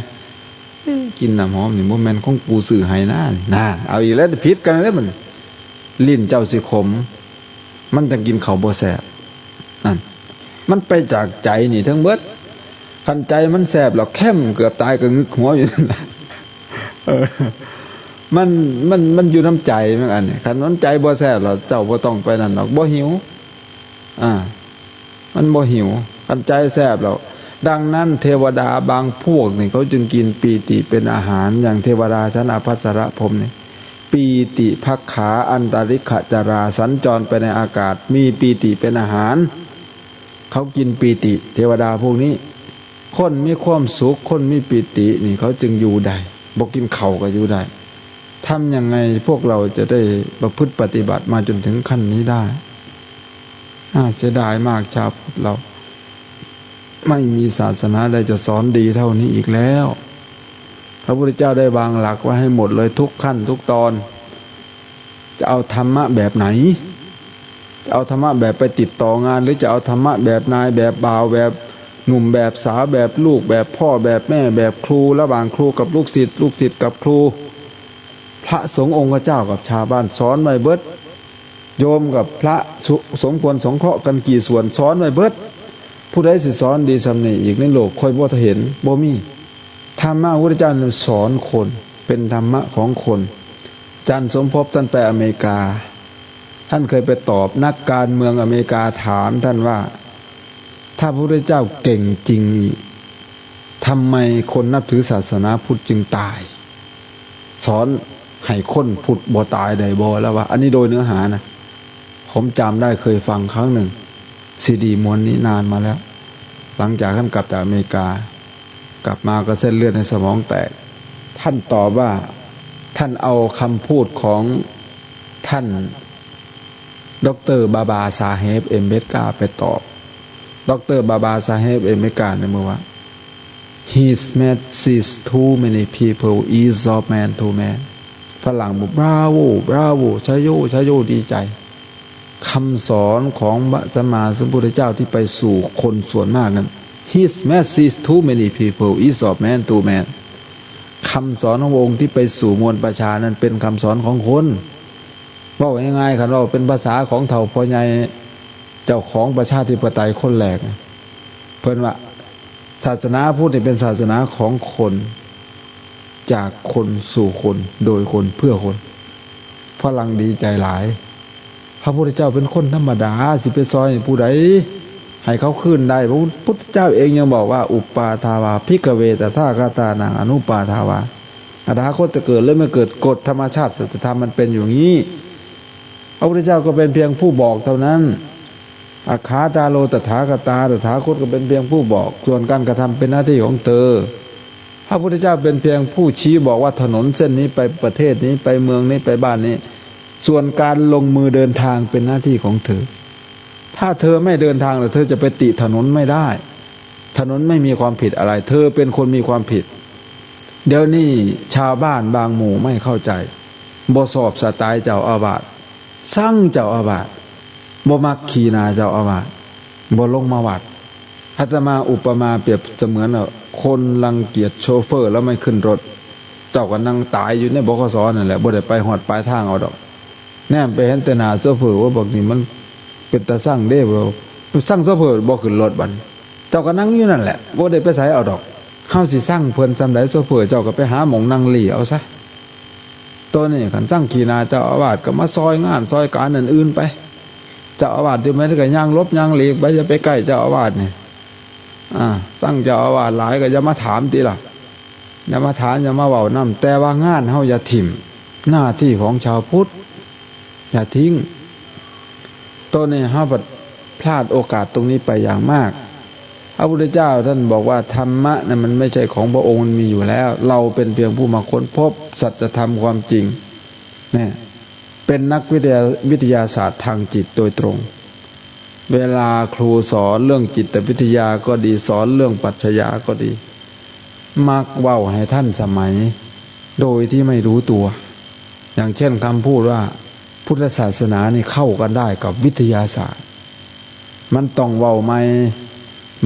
เอ๊ะ กลิ่นน้ำหอมนี่บ่แม่นของกูซื้อให้นะ นี่ นั่น เอาอีกแล้ว ผิดกันแล้วบัดนี้ ลิ้นเจ้าสิขม มันจั่งกินข้าวบ่แซ่บ นั่น มันไปจากใจนี่ทั้งเบิด คันใจมันแซ่บแล้ว แค่มเกือบตายก็งึกหัวอยู่นั่นน่ะ เออ มัน มัน มันอยู่นำใจมันอันนี้ คันมันใจบ่แซ่บแล้ว เจ้าบ่ต้องไปนั่นดอก บ่หิว อ่า มันบ่หิว คันใจแซ่บแล้ว ดังนั้นเทวดาบางพวกนี่เขาจึงกินปีติเป็นอาหาร อย่างเทวดาชั้นอภัสรพรหมนี่ ปีติภักขาอันตริกขจรา สัญจรไปในอากาศ มีปีติเป็นอาหาร เขากินปีติ เทวดาพวกนี้ คนมีความสุข คนมีปีตินี่เขาจึงอยู่ได้ บ่กินข้าวก็อยู่ได้ ทำยังไงพวกเราจะได้ประพฤติปฏิบัติมาจนถึงขั้นนี้ได้ น่าเสียดายมาก ชาวพุทธเรา ไม่มีศาสนาใดจะสอนดีเท่านี้อีกแล้ว พระพุทธเจ้าได้วางหลักไว้ให้หมดเลย ทุกขั้นทุกตอน จะเอาธรรมะแบบไหน จะเอาธรรมะแบบไปติดต่องาน หรือจะเอาธรรมะแบบนายแบบบ่าว แบบหนุ่มแบบสาว แบบลูกแบบพ่อแบบแม่ แบบครู ระหว่างครูกับลูกศิษย์ ลูกศิษย์กับครู พระสงฆ์องค์เจ้ากับชาวบ้านสอนไว้เบิด โยมกับพระสุ- สมควรสงเคราะห์กันกี่ส่วน สอนไว้เบิด ผู้ใดสิสอนดีส่ำนี้อีกในโลก ข้อยบ่เห็น บ่มี ธรรมะพระพุทธเจ้านั้นสอนคน เป็นธรรมะของคน อาจารย์สมภพท่านไปอเมริกา ท่านเคยไปตอบนักการเมืองอเมริกาถามท่านว่า ถ้าพระพุทธเจ้าเก่งจริงนี่ ทำไมคนนับถือศาสนาพุทธจึงตาย สอนให้คนพุทธบ่ตายได้บ่ แล้วว่า อันนี้โดยเนื้อหานะ ผมจำได้เคยฟังครั้งหนึ่ง ซีดีม้วนนี้นานมาแล้ว หลังจากท่านกลับจากอเมริกา กลับมาก็เส้นเลือดในสมองแตก ท่านตอบว่า ท่านเอาคำพูดของท่าน ดอกเตอร์บาบาซาเฮบ เอมเบกา ไปตอบ ดอกเตอร์บาบาซาเฮบ เอมเบกา เนี่ยบอกว่า His message to many people is of man to man ฝรั่งบอก bravo bravo ชโย ชโย ดีใจ คำสอนของพระสัมมาสัมพุทธเจ้าที่ไปสู่คนส่วนมากนั้น His message to many people is of man to man คำสอนของพระองค์ที่ไปสู่มวลประชานั้นเป็นคำสอนของคน เว้าง่ายๆ คันเว้าเป็นภาษาของเฒ่าพ่อใหญ่ เจ้าของประชาธิปไตยคนแรก เพิ่นว่า ศาสนาพุทธนี่เป็นศาสนาของคน จากคนสู่คน โดยคนเพื่อคน ฝรั่งดีใจหลาย พระพุทธเจ้าเป็นคนธรรมดา สิไปซอยให้ผู้ใด ให้เขาคืนได้ พระพุทธเจ้าเองยังบอกว่า อุปปาทา วา ภิกขเว ตถาคตานัง อนุปปาทา วา อตถาคตจะเกิดหรือไม่เกิด กฎธรรมชาติสัจธรรมมันเป็นอย่างนี้ พระพุทธเจ้าก็เป็นเพียงผู้บอกเท่านั้น อักขาตาโล ตถาคตา ตถาคตก็เป็นเพียงผู้บอก ส่วนการกระทำเป็นหน้าที่ของเธอ พระพุทธเจ้าเป็นเพียงผู้ชี้บอกว่าถนนเส้นนี้ไปประเทศนี้ ไปเมืองนี้ ไปบ้านนี้ ส่วนการลงมือเดินทางเป็นหน้าที่ของเธอ ถ้าเธอไม่เดินทางแล้วเธอจะไปติถนนไม่ได้ ถนนไม่มีความผิดอะไร เธอเป็นคนมีความผิด เดี๋ยวนี้ชาวบ้านบางหมู่ไม่เข้าใจ บ่ชอบสไตล์เจ้าอาวาส ซังเจ้าอาวาส บ่มักขี้หน้าเจ้าอาวาส บ่ลงมาวัด อาตมาอุปมาเปรียบเสมือนว่าคนรังเกียจโชเฟอร์แล้วไม่ขึ้นรถ เจ้าก็นั่งตายอยู่ใน บขส นั่นแหละ บ่ได้ไปฮอดปลายทางเอาดอก แนมไปเห็นแต่หน้าโชเฟอร์ ว่าบักนี่มันเป็นตาซังเด้ บ่ซังโชเฟอร์ บ่ขึ้นรถบัด เจ้าก็นั่งอยู่นั่นแหละ บ่ได้ไปไสเอาดอก เฮาสิซังเพิ่นส่ำใด โชเฟอร์ เจ้าก็ไปหาหม่องนั่งหลี้เอาซะ ตัวนี้คันซังขี้หน้าเจ้าอาวาสก็มาซอยงานซอยการอันอื่นไป เจ้าอาวาสอยู่แม่นก็ย่างหลบย่างหลีกไป อย่าไปใกล้เจ้าอาวาสนี่ อ่า ซังเจ้าอาวาสหลายก็อย่ามาถามติล่ะ อย่ามาถามอย่ามาเว้านำ แต่ว่างานเฮาอย่าถิ่ม หน้าที่ของชาวพุทธ อย่าทิ้ง ตัวนี้เฮาบัดพลาดโอกาสตรงนี้ไปอย่างมาก พระพุทธเจ้าท่านบอกว่าธรรมะเนี่ยมันไม่ใช่ของพระองค์ มันมีอยู่แล้ว เราเป็นเพียงผู้มาค้นพบสัจธรรมความจริง เนี่ย เป็นนักวิทยา วิทยาศาสตร์ทางจิตโดยตรง เวลาครูสอนเรื่องจิตวิทยาก็ดี สอนเรื่องปรัชญาก็ดี มักเว้าให้ทันสมัย โดยที่ไม่รู้ตัว อย่างเช่นคำพูดว่าพุทธศาสนานี่เข้ากันได้กับวิทยาศาสตร์ มันต้องเว้าใหม่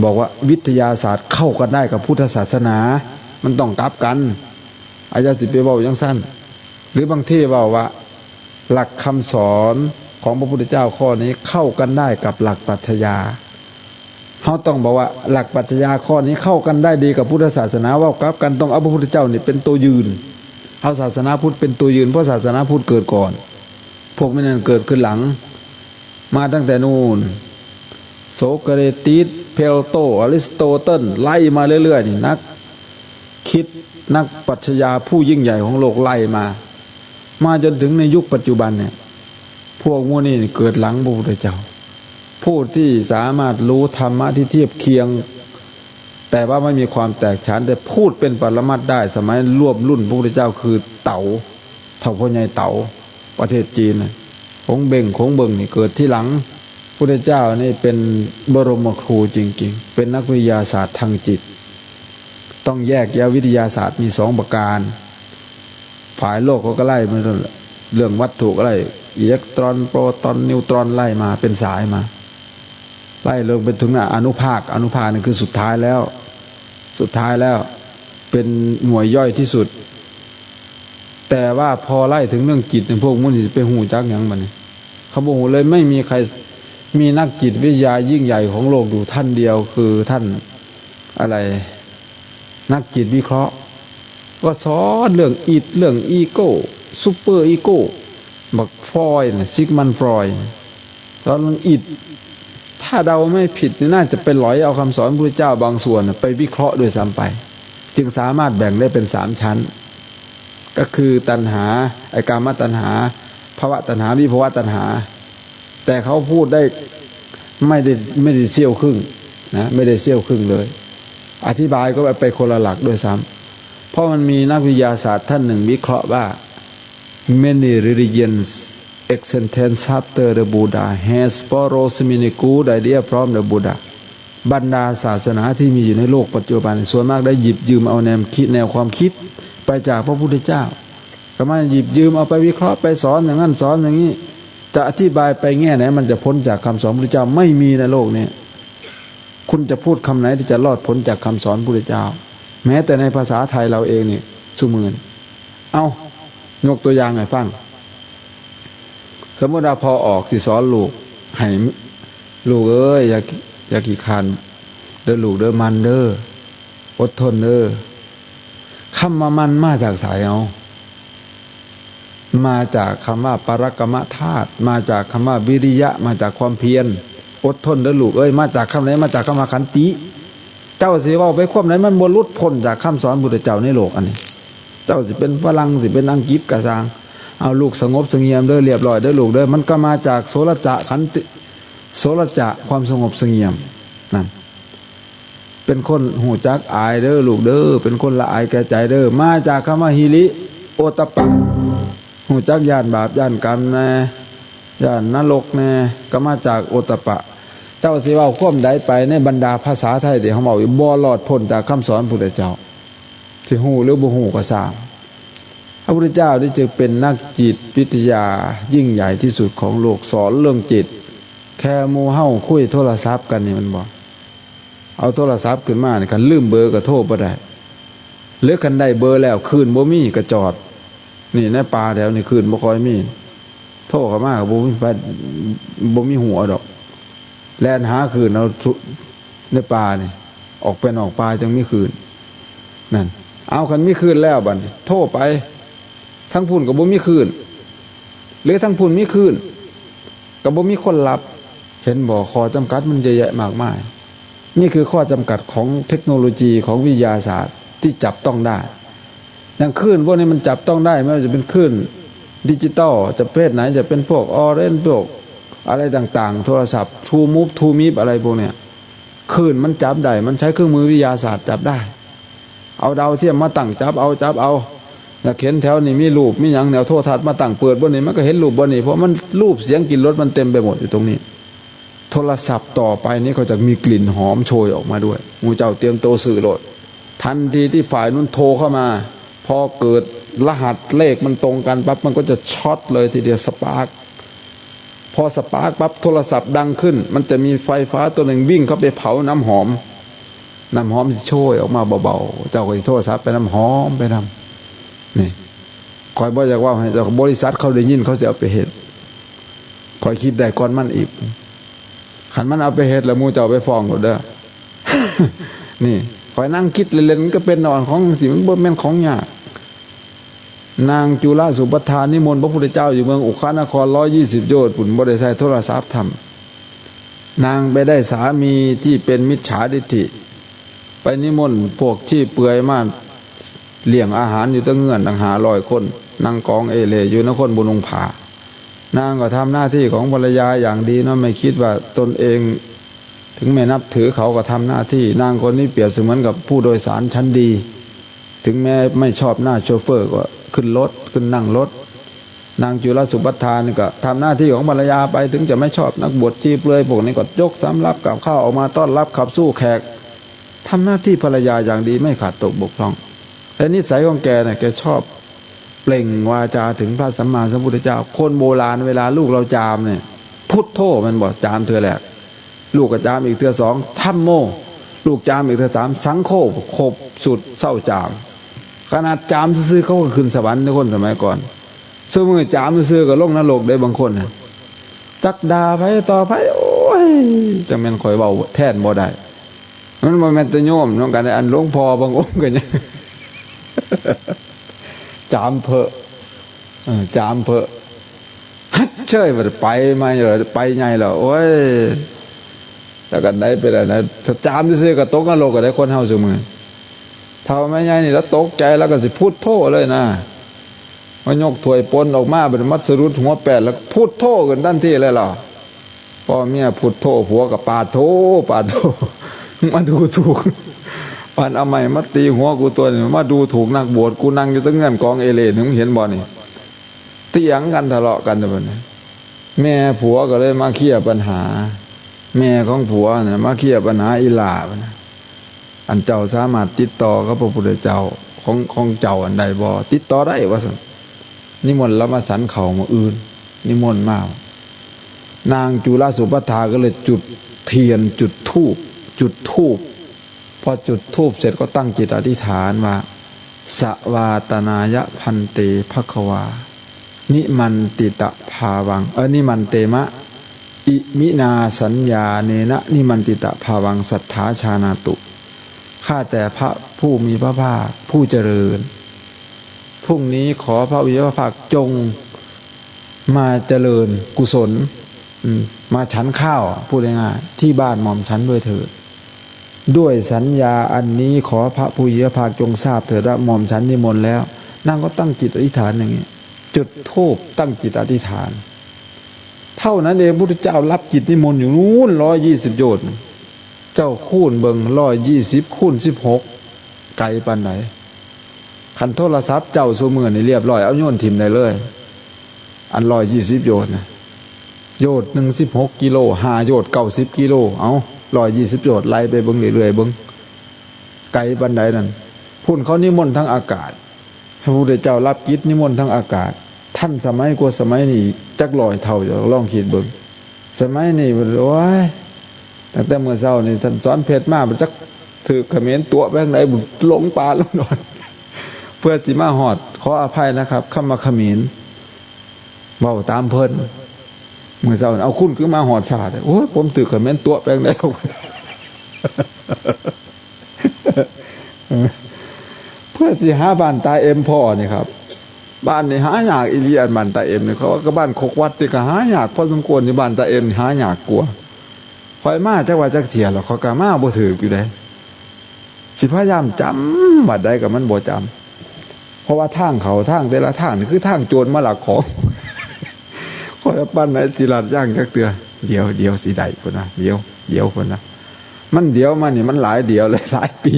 บอกว่าวิทยาศาสตร์เข้ากันได้กับพุทธศาสนา มันต้องกลับกัน อาจารย์สิไปเว้าจั่งซั้น หรือบางทีเว้าว่า หลักคำสอนของพระพุทธเจ้าข้อนี้เข้ากันได้กับหลักปรัชญา เฮาต้องบอกว่าหลักปรัชญาข้อนี้เข้ากันได้ดีกับพุทธศาสนา เว้ากลับกัน ต้องเอาพระพุทธเจ้านี่เป็นตัวยืน เอาศาสนาพุทธเป็นตัวยืน เพราะศาสนาพุทธเกิดก่อน พวกมันนั่นเกิดขึ้นหลัง มาตั้งแต่นู่น โสเครติส เพลโต อริสโตเติล ไล่มาเรื่อยๆ นี่ นักคิดนักปรัชญาผู้ยิ่งใหญ่ของโลกไล่มา มาจนถึงในยุคปัจจุบันเนี่ย พวกหมู่นี้เกิดหลังพระพุทธเจ้า ผู้ที่สามารถรู้ธรรมะที่เทียบเคียง แต่ว่าไม่มีความแตกฉาน แต่พูดเป็นปรมัตถ์ได้ สมัยร่วมรุ่นพระพุทธเจ้าคือเต๋า เฒ่าพ่อใหญ่เต๋า ประเทศจีนน่ะ ขงเบ้ง ขงเบิ่งนี่เกิดทีหลัง พุทธเจ้านี่เป็นบรมครูจริงๆ เป็นนักวิทยาศาสตร์ทางจิต ต้องแยกแยะ วิทยาศาสตร์มีสองประการ ฝ่ายโลกเขาก็ไล่มาเรื่องวัตถุก็ไล่ อิเล็กตรอน โปรตอน นิวตรอน ไล่มาเป็นสายมา ไล่ลงไปถึงอนุภาค อนุภาคนี่คือสุดท้ายแล้ว สุดท้ายแล้ว เป็นหน่วยย่อยที่สุด แต่ว่าพอไล่ถึงเรื่องจิตเนี่ย พวกมันสิไปฮู้จักหยังบัดนี้ เขาบ่ฮู้เลย ไม่มีใคร มีนักจิตวิทยายิ่งใหญ่ของโลกอยู่ท่านเดียว คือท่านอะไร นักจิตวิเคราะห์ ก็สอนเรื่อง id เรื่อง ego super ego บักฟรอยด์น่ะ ซิกมันฟรอยด์ สอนเรื่อง id ถ้าเดาไม่ผิดนี่น่าจะไปหลอยเอาคำสอนพระพุทธเจ้าบางส่วนน่ะไปวิเคราะห์ด้วยซ้ำไป จึงสามารถแบ่งได้เป็นสามชั้น ก็คือตัณหา ไอ้กามตัณหา ภวตัณหา วิภวตัณหา แต่เขาพูดได้ไม่ได้ ไม่ได้เสี้ยวครึ่งนะ ไม่ได้เสี้ยวครึ่งเลย อธิบายก็ไปคนละหลักด้วยซ้ำ เพราะมันมีนักวิทยาศาสตร์ท่านหนึ่งวิเคราะห์ว่า many religions existence after the Buddha has borrowed many good idea from the Buddha บรรดาศาสนาที่มีอยู่ในโลกปัจจุบัน ส่วนมากได้หยิบยืมเอาแนวคิด แนวความคิดไปจากพระพุทธเจ้า ก็มาหยิบยืมเอาไปวิเคราะห์ ไปสอนอย่างนั้นสอนอย่างนี้ จะอธิบายไปแง่ไหน มันจะพ้นจากคำสอนพระพุทธเจ้า ไม่มีในโลกนี้ คุณจะพูดคำไหนที่จะรอดพ้นจากคำสอนพระพุทธเจ้า แม้แต่ในภาษาไทยเราเองนี่ ซุมื้อนี้ เอา ยกตัวอย่างให้ฟัง สมมติว่าพ่อออกสิสอนลูก ให้ ลูกเอ้ย อย่า อย่าขี้คร้านเด้อลูกเด้อ หมั่นเด้อ อดทนเด้อ คำว่ามันมาจากไสเอา มาจากคำว่าปรักกมธาตุ มาจากคำว่าวิริยะ มาจากความเพียร อดทนเด้อลูกเอ้ย มาจากคำไหน มาจากคำว่าขันติ เจ้าสิเว้าไปความไหน มันบ่หลุดพ้นจากคำสอนพุทธเจ้าในโลกอันนี้ เจ้าสิเป็นฝรั่ง สิเป็นอังกฤษก็ซ่าง เอาลูกสงบเสงี่ยมเด้อ เรียบร้อยเด้อลูกเด้อ มันก็มาจากโสรจะขันติ โสรจะ ความสงบเสงี่ยม นั่น เป็นคนฮู้จักอายเด้อลูกเด้อ เป็นคนละอายแก่ใจเด้อ มาจากคำว่าหิริโอตตัปปะ ฮู้จักย้านบาปย้านกรรมแน่ ย้านนรกแน่ ก็มาจากโอตตัปปะ เจ้าสิเว้าความใดไปในบรรดาภาษาไทยที่เฮาเว้าอยู่ บ่รอดพ้นจากคำสอนพุทธเจ้า สิฮู้หรือบ่ฮู้ก็ซ่าง พระพุทธเจ้านี่จึงเป็นนักจิตวิทยายิ่งใหญ่ที่สุดของโลก สอนเรื่องจิต แค่หมู่เฮาคุยโทรศัพท์กันนี่มันบอก เอาโทรศัพท์ขึ้นมานี่ คันลืมเบอร์ก็โทรบ่ได้ หรือคันได้เบอร์แล้วคลื่นบ่มีก็จอด นี่ในป่าแถวนี่คลื่นบ่ค่อยมี โทรเข้ามาก็บ่มีไฟ บ่มีหัวดอก แล่นหาคลื่นเอาทุ ในป่านี่ ออกไปนอกป่าจั่งมีคลื่น นั่น เอาคันมีคลื่นแล้วบัดนี้ โทรไป ทั้งพุ้นก็บ่มีคลื่น หรือทั้งพุ้นมีคลื่น ก็บ่มีคนรับ เห็นบ่ ข้อจำกัดมันเยอะแยะมากมาย นี่คือข้อจำกัดของเทคโนโลยีของวิทยาศาสตร์ที่จับต้องได้ อย่างคลื่นพวกนี้มันจับต้องได้ ไม่ว่าจะเป็นคลื่นดิจิตอล จะประเภทไหน จะเป็นพวกออเรนจ์ พวกอะไรต่างๆ โทรศัพท์ True Move True Mip อะไรพวกเนี้ย คลื่นมันจับได้ มันใช้เครื่องมือวิทยาศาสตร์จับได้ เอาดาวเทียมมาตั้งจับเอา จับเอา อยากเห็นแถวนี้มีรูปมีหยัง แนวโทรทัศน์มาตั้งเปิดบ่นี่ มันก็เห็นรูปบ่นี่ เพราะมันรูปเสียงกลิ่นรสมันเต็มไปหมดอยู่ตรงนี้ โทรศัพท์ต่อไปนี้ก็จะมีกลิ่นหอมโชยออกมาด้วย หมู่เจ้าเตรียมตัวซื้อโลด ทันทีที่ฝ่ายนู้นโทรเข้ามา พอเกิดรหัสเลขมันตรงกันปั๊บ มันก็จะช็อตเลยทีเดียว สปาร์ก พอสปาร์กปั๊บ โทรศัพท์ดังขึ้น มันจะมีไฟฟ้าตัวหนึ่งวิ่งเข้าไปเผาน้ำหอม น้ำหอมสิโชยออกมาเบาๆ เจ้าก็สิโทรศัพท์ไปน้ำหอมไปนำ นี่ ข้อยบ่อยากเว้าให้เจ้าบริษัทเขาได้ยิน เขาสิเอาไปเฮ็ด ข้อยคิดได้ก่อนมันอีก คันมันเอาไปเฮ็ดแล้วหมู่เจ้าไปฟ้องโลดเด้อ นี่ ข้อยนั่งคิดเล่นๆ มันก็เป็นนอนของสิ มันบ่แม่นของยาก นางจุลสุภัททานิมนต์พระพุทธเจ้าอยู่เมืองอุคคานคร ร้อยยี่สิบโยชน์พุ้น บ่ได้ใช้โทรศัพท์ทำ นางไปได้สามีที่เป็นมิจฉาทิฏฐิ ไปนิมนต์พวกขี้เปื่อยมาเลี้ยงอาหารอยู่ตั้งเฮือนตั้งห้าร้อยคน นั่งกองเอเล่อยู่นครบ่นุ่งผ้า นางก็ทำหน้าที่ของภรรยาอย่างดีเนาะ ไม่คิดว่าตนเอง ถึงแม้นับถือเขาก็ทำหน้าที่ นางคนนี้เปรียบเสมือนกับผู้โดยสารชั้นดี ถึงแม้ไม่ชอบหน้าโชเฟอร์ก็ขึ้นรถ ขึ้นนั่งรถ นางจุลสุภัททานี่ก็ทำหน้าที่ของภรรยาไป ถึงจะไม่ชอบนักบวชขี้เปลือยพวกนี้ก็ยกสำรับกับข้าวออกมาต้อนรับขับสู้แขก ทำหน้าที่ภรรยาอย่างดีไม่ขาดตกบกพร่อง แต่นิสัยของแกเนี่ย แกชอบเปล่งวาจาถึงพระสัมมาสัมพุทธเจ้า คนโบราณเวลาลูกเราจามเนี่ย พุทโธแม่นบ่ จามเทื่อแรก ลูกก็จามอีกเทื่อสอง ธัมโม ลูกจามอีกเทื่อสาม สังโฆ ครบสุดเซาจาม ขนาดจามซื่อๆ เขาก็ขึ้นสวรรค์ในคนสมัยก่อน ซุมื้อจามซื่อๆ ก็ลงนรกได้บางคนน่ะ จักด่าไผต่อไผ โอ้ย จั่งแม่นข้อยเว้าแทนบ่ได้ มันบ่แม่นแต่โยมนำกัน อันหลวงพ่อบางองค์ก็ยัง จามเผอะ เออ จามเผอะ ฮัดเชย ไปใหม่เลย ไปใหญ่แล้ว โอ้ย แล้วกันได้ไปแล้วนะ ถ้าจามซื่อๆ ก็ตกนรกก็ได้ คนเฮาซุมื้อ เฒ่าแม่ใหญ่นี่แล้วตกใจ แล้วก็สิพุทโธเลยนะ มายกถ้วยปนออกมา บัดมาสะดุดหัวแปด แล้วพุทโธขึ้นทันทีเลยล่ะ พ่อเมียพุทโธ ผัวก็ปาโธ ปาโธ มาดูถูก ปานเอาไม้มาตีหัวกูตัวนี้ มาดูถูกนักบวช กูนั่งอยู่ตั้งเฮือนกองเอเล่นี่ มึงเห็นบ่นี่ เถียงกันทะเลาะกันอยู่บัดนี้ แม่ผัวก็เลยมาเคลียร์ปัญหา แม่ของผัวน่ะมาเคลียร์ปัญหาอีหล้าบัดนี้ อันเจ้าสามารถติดต่อกับพระพุทธเจ้าของ ของเจ้าอันใดบ่ ติดต่อได้ว่าซั่น นิมนต์ลามาฉันข้าวมื้ออื่น นิมนต์มา นางจุลสุภัททาก็เลยจุดเทียน จุดธูป จุดธูป พอจุดธูปเสร็จก็ตั้งจิตอธิษฐานว่า สวาตนายะภันเตภควา นิมันติตะภาวัง เออ นิมันเตมะ อิมินาสัญญาเนนะ นิมันติตะภาวังสัทธาชานาตุ ใค ข้าแต่พระผู้มีพระภาคผู้เจริญ พรุ่งนี้ขอพระผู้มีพระภาคจงมาเจริญกุศล อืม มาฉันข้าว พูดง่ายๆ ที่บ้านหม่อมฉันด้วยเถิด ด้วยสัญญาอันนี้ขอพระผู้มีพระภาคจงทราบเถิดว่าหม่อมฉันนิมนต์แล้ว นางก็ตั้งจิตอธิษฐานอย่างนี้ จุดธูปตั้งจิตอธิษฐาน เท่านั้นเอง พุทธเจ้ารับกิจนิมนต์อยู่นู้น ร้อยยี่สิบโยชน์ เจ้าคูณเบิ่ง ร้อยยี่สิบคูณสิบหก ไกลปานใด คันโทรศัพท์เจ้าซุมื้อนี่เรียบร้อย เอาโยนถิ่มได้เลย อันร้อยยี่สิบโยชน์นะ โยชน์หนึ่งสิบหกกิโล ห้าโยชน์เก้าสิบกิโล เอา ร้อยยี่สิบโยชน์ ไล่ไปเบิ่งเรื่อยๆ เบิ่ง ไกลปานใดนั่น พุ้นเขานิมนต์ทางอากาศ พระพุทธเจ้ารับกิจนิมนต์ทางอากาศ ทันสมัยกว่าสมัยนี้จักร้อยเท่า ลองคิดเบิ่ง สมัยนี้มัน โอ้ย ตั้งแต่มื้อเช้านี่ท่านสอนเพชรมา มันจักถืกเขมรตั๋วไปทางใด บุญหลงป่าลงดอน เพื่อสิมาฮอด ขออภัยนะครับ คำว่าเขมร เว้าตามเพิ่น มื้อเช้านี่ เอา คุณคือมาฮอดช้าแท้ โอ้ย ผมถืกเขมรตั๋วไปทางใด เพื่อสิหาบ้านตาเอ็มพ้อนี่ครับ บ้านนี่หายากอีหลี อันบ้านตาเอ็มนี่ เขาว่าก็บ้านคกวัดนี่ก็หายากพอสมควร นี่บ้านตาเอ็มนี่หายากกว่า ข้อยมาจักว่าจักเทื่อแล้ว ข้อยก็มาบ่ถืกอยู่เด้ สิพยายามจำวัดใดก็มันบ่จำ เพราะว่าทางเขา ทางแต่ละทางนี่คือทางโจรมาลักของ ข้อยปานใดสิลัดยางจักเทื่อ เดี๋ยว เดี๋ยวสิได้พุ้นนะ เดี๋ยว เดี๋ยวพุ้นนะ มันเดี๋ยวมานี่มันหลายเดี๋ยวเลย หลายปี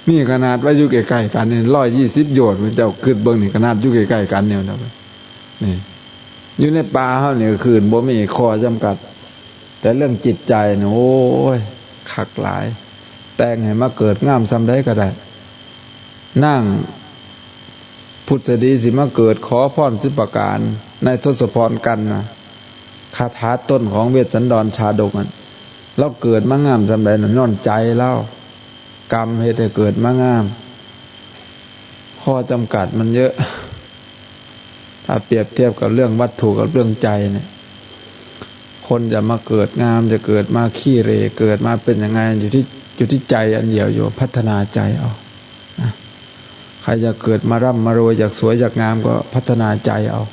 นี่ขนาดว่าอยู่ใกล้ๆกันนี่ ร้อยยี่สิบโยชน์ เจ้าคิดเบิ่งนี่ ขนาดอยู่ใกล้ๆกันเนี่ยนะ นี่ อยู่ในป่าเฮานี่ก็คือบ่มีข้อจำกัด แต่เรื่องจิตใจนี่ โอ้ย คักหลาย แต่งให้มาเกิดงามส่ำใดก็ได้ นางผุษดีสิมาเกิดขอพรสิบประการ ในทศพรกันนะ คาถาต้นของเวสสันดรชาดกนั้น ลาวเกิดมางามส่ำใดน่ะ ย้อนใจลาว กรรมเฮ็ดให้เกิดมางาม ข้อจำกัดมันเยอะ ถ้าเปรียบเทียบกับเรื่องวัตถุกับเรื่องใจเนี่ย คนจะมาเกิดงาม จะเกิดมาขี้เหร่ เกิดมาเป็นยังไง อยู่ที่ อยู่ที่ใจอันเดียวอยู่ พัฒนาใจเอา นะ ใครอยากเกิดมาร่ำมารวย อยากสวยอยากงามก็พัฒนาใจเอา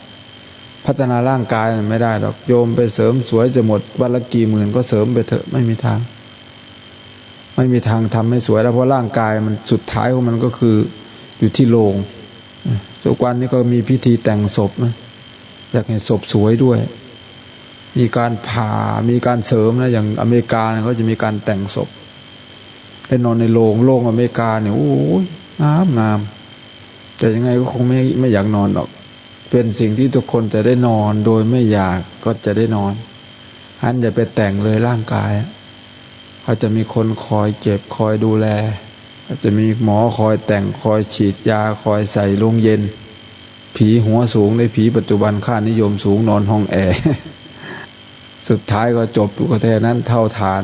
พัฒนาร่างกายมันไม่ได้หรอก โยมไปเสริมสวยจะหมดวันละกี่หมื่นก็เสริมไปเถอะ ไม่มีทาง ไม่มีทางทำให้สวยแล้ว เพราะร่างกายมันสุดท้ายของมันก็คืออยู่ที่โลง ทุกวันนี้ก็มีพิธีแต่งศพนะ อยากให้ศพสวยด้วย มีการผ่า มีการเสริมนะ อย่างอเมริกาเนี่ยเขาจะมีการแต่งศพ ได้นอนในโลง โลงอเมริกาเนี่ย โอ้ย งามงาม แต่ยังไงก็คงไม่ ไม่อยากนอนหรอก เป็นสิ่งที่ทุกคนจะได้นอนโดยไม่อยากก็จะได้นอน หันอย่าไปแต่งเลยร่างกาย เขาจะมีคนคอยเก็บคอยดูแล เขาจะมีหมอคอยแต่ง คอยฉีดยา คอยใส่โรงเย็น ผีหัวสูงในผีปัจจุบันค่านิยมสูง นอนห้องแอร์ สุดท้ายก็จบอยู่ก็แค่นั้น เท่าฐาน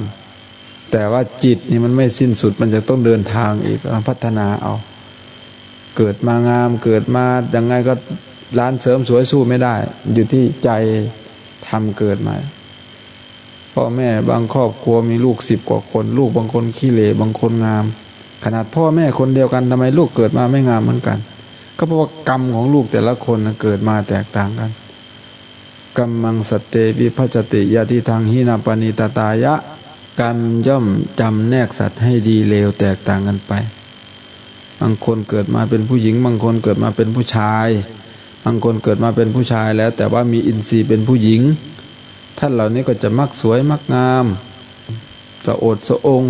แต่ว่าจิตนี่มันไม่สิ้นสุด มันจะต้องเดินทางอีก พัฒนาเอา เกิดมางาม เกิดมายังไงก็ร้านเสริมสวยสู้ไม่ได้ อยู่ที่ใจทำเกิดมา พ่อแม่บางครอบครัวมีลูกสิบกว่าคน ลูกบางคนขี้เหร่ บางคนงาม ขนาดพ่อแม่คนเดียวกัน ทำไมลูกเกิดมาไม่งามเหมือนกัน ก็เพราะว่ากรรมของลูกแต่ละคนนะเกิดมาแตกต่างกัน กรรมังสัตเต วิภัจจติ ยะทิทัง หินะปะนิตตายะ กรรมย่อมจำแนกสัตว์ให้ดีเลวแตกต่างกันไป บางคนเกิดมาเป็นผู้หญิง บางคนเกิดมาเป็นผู้ชาย บางคนเกิดมาเป็นผู้ชายแล้ว แต่ว่ามีอินทรีย์เป็นผู้หญิง ท่านเหล่านี้ก็จะมักสวยมักงาม สะโอดสะอง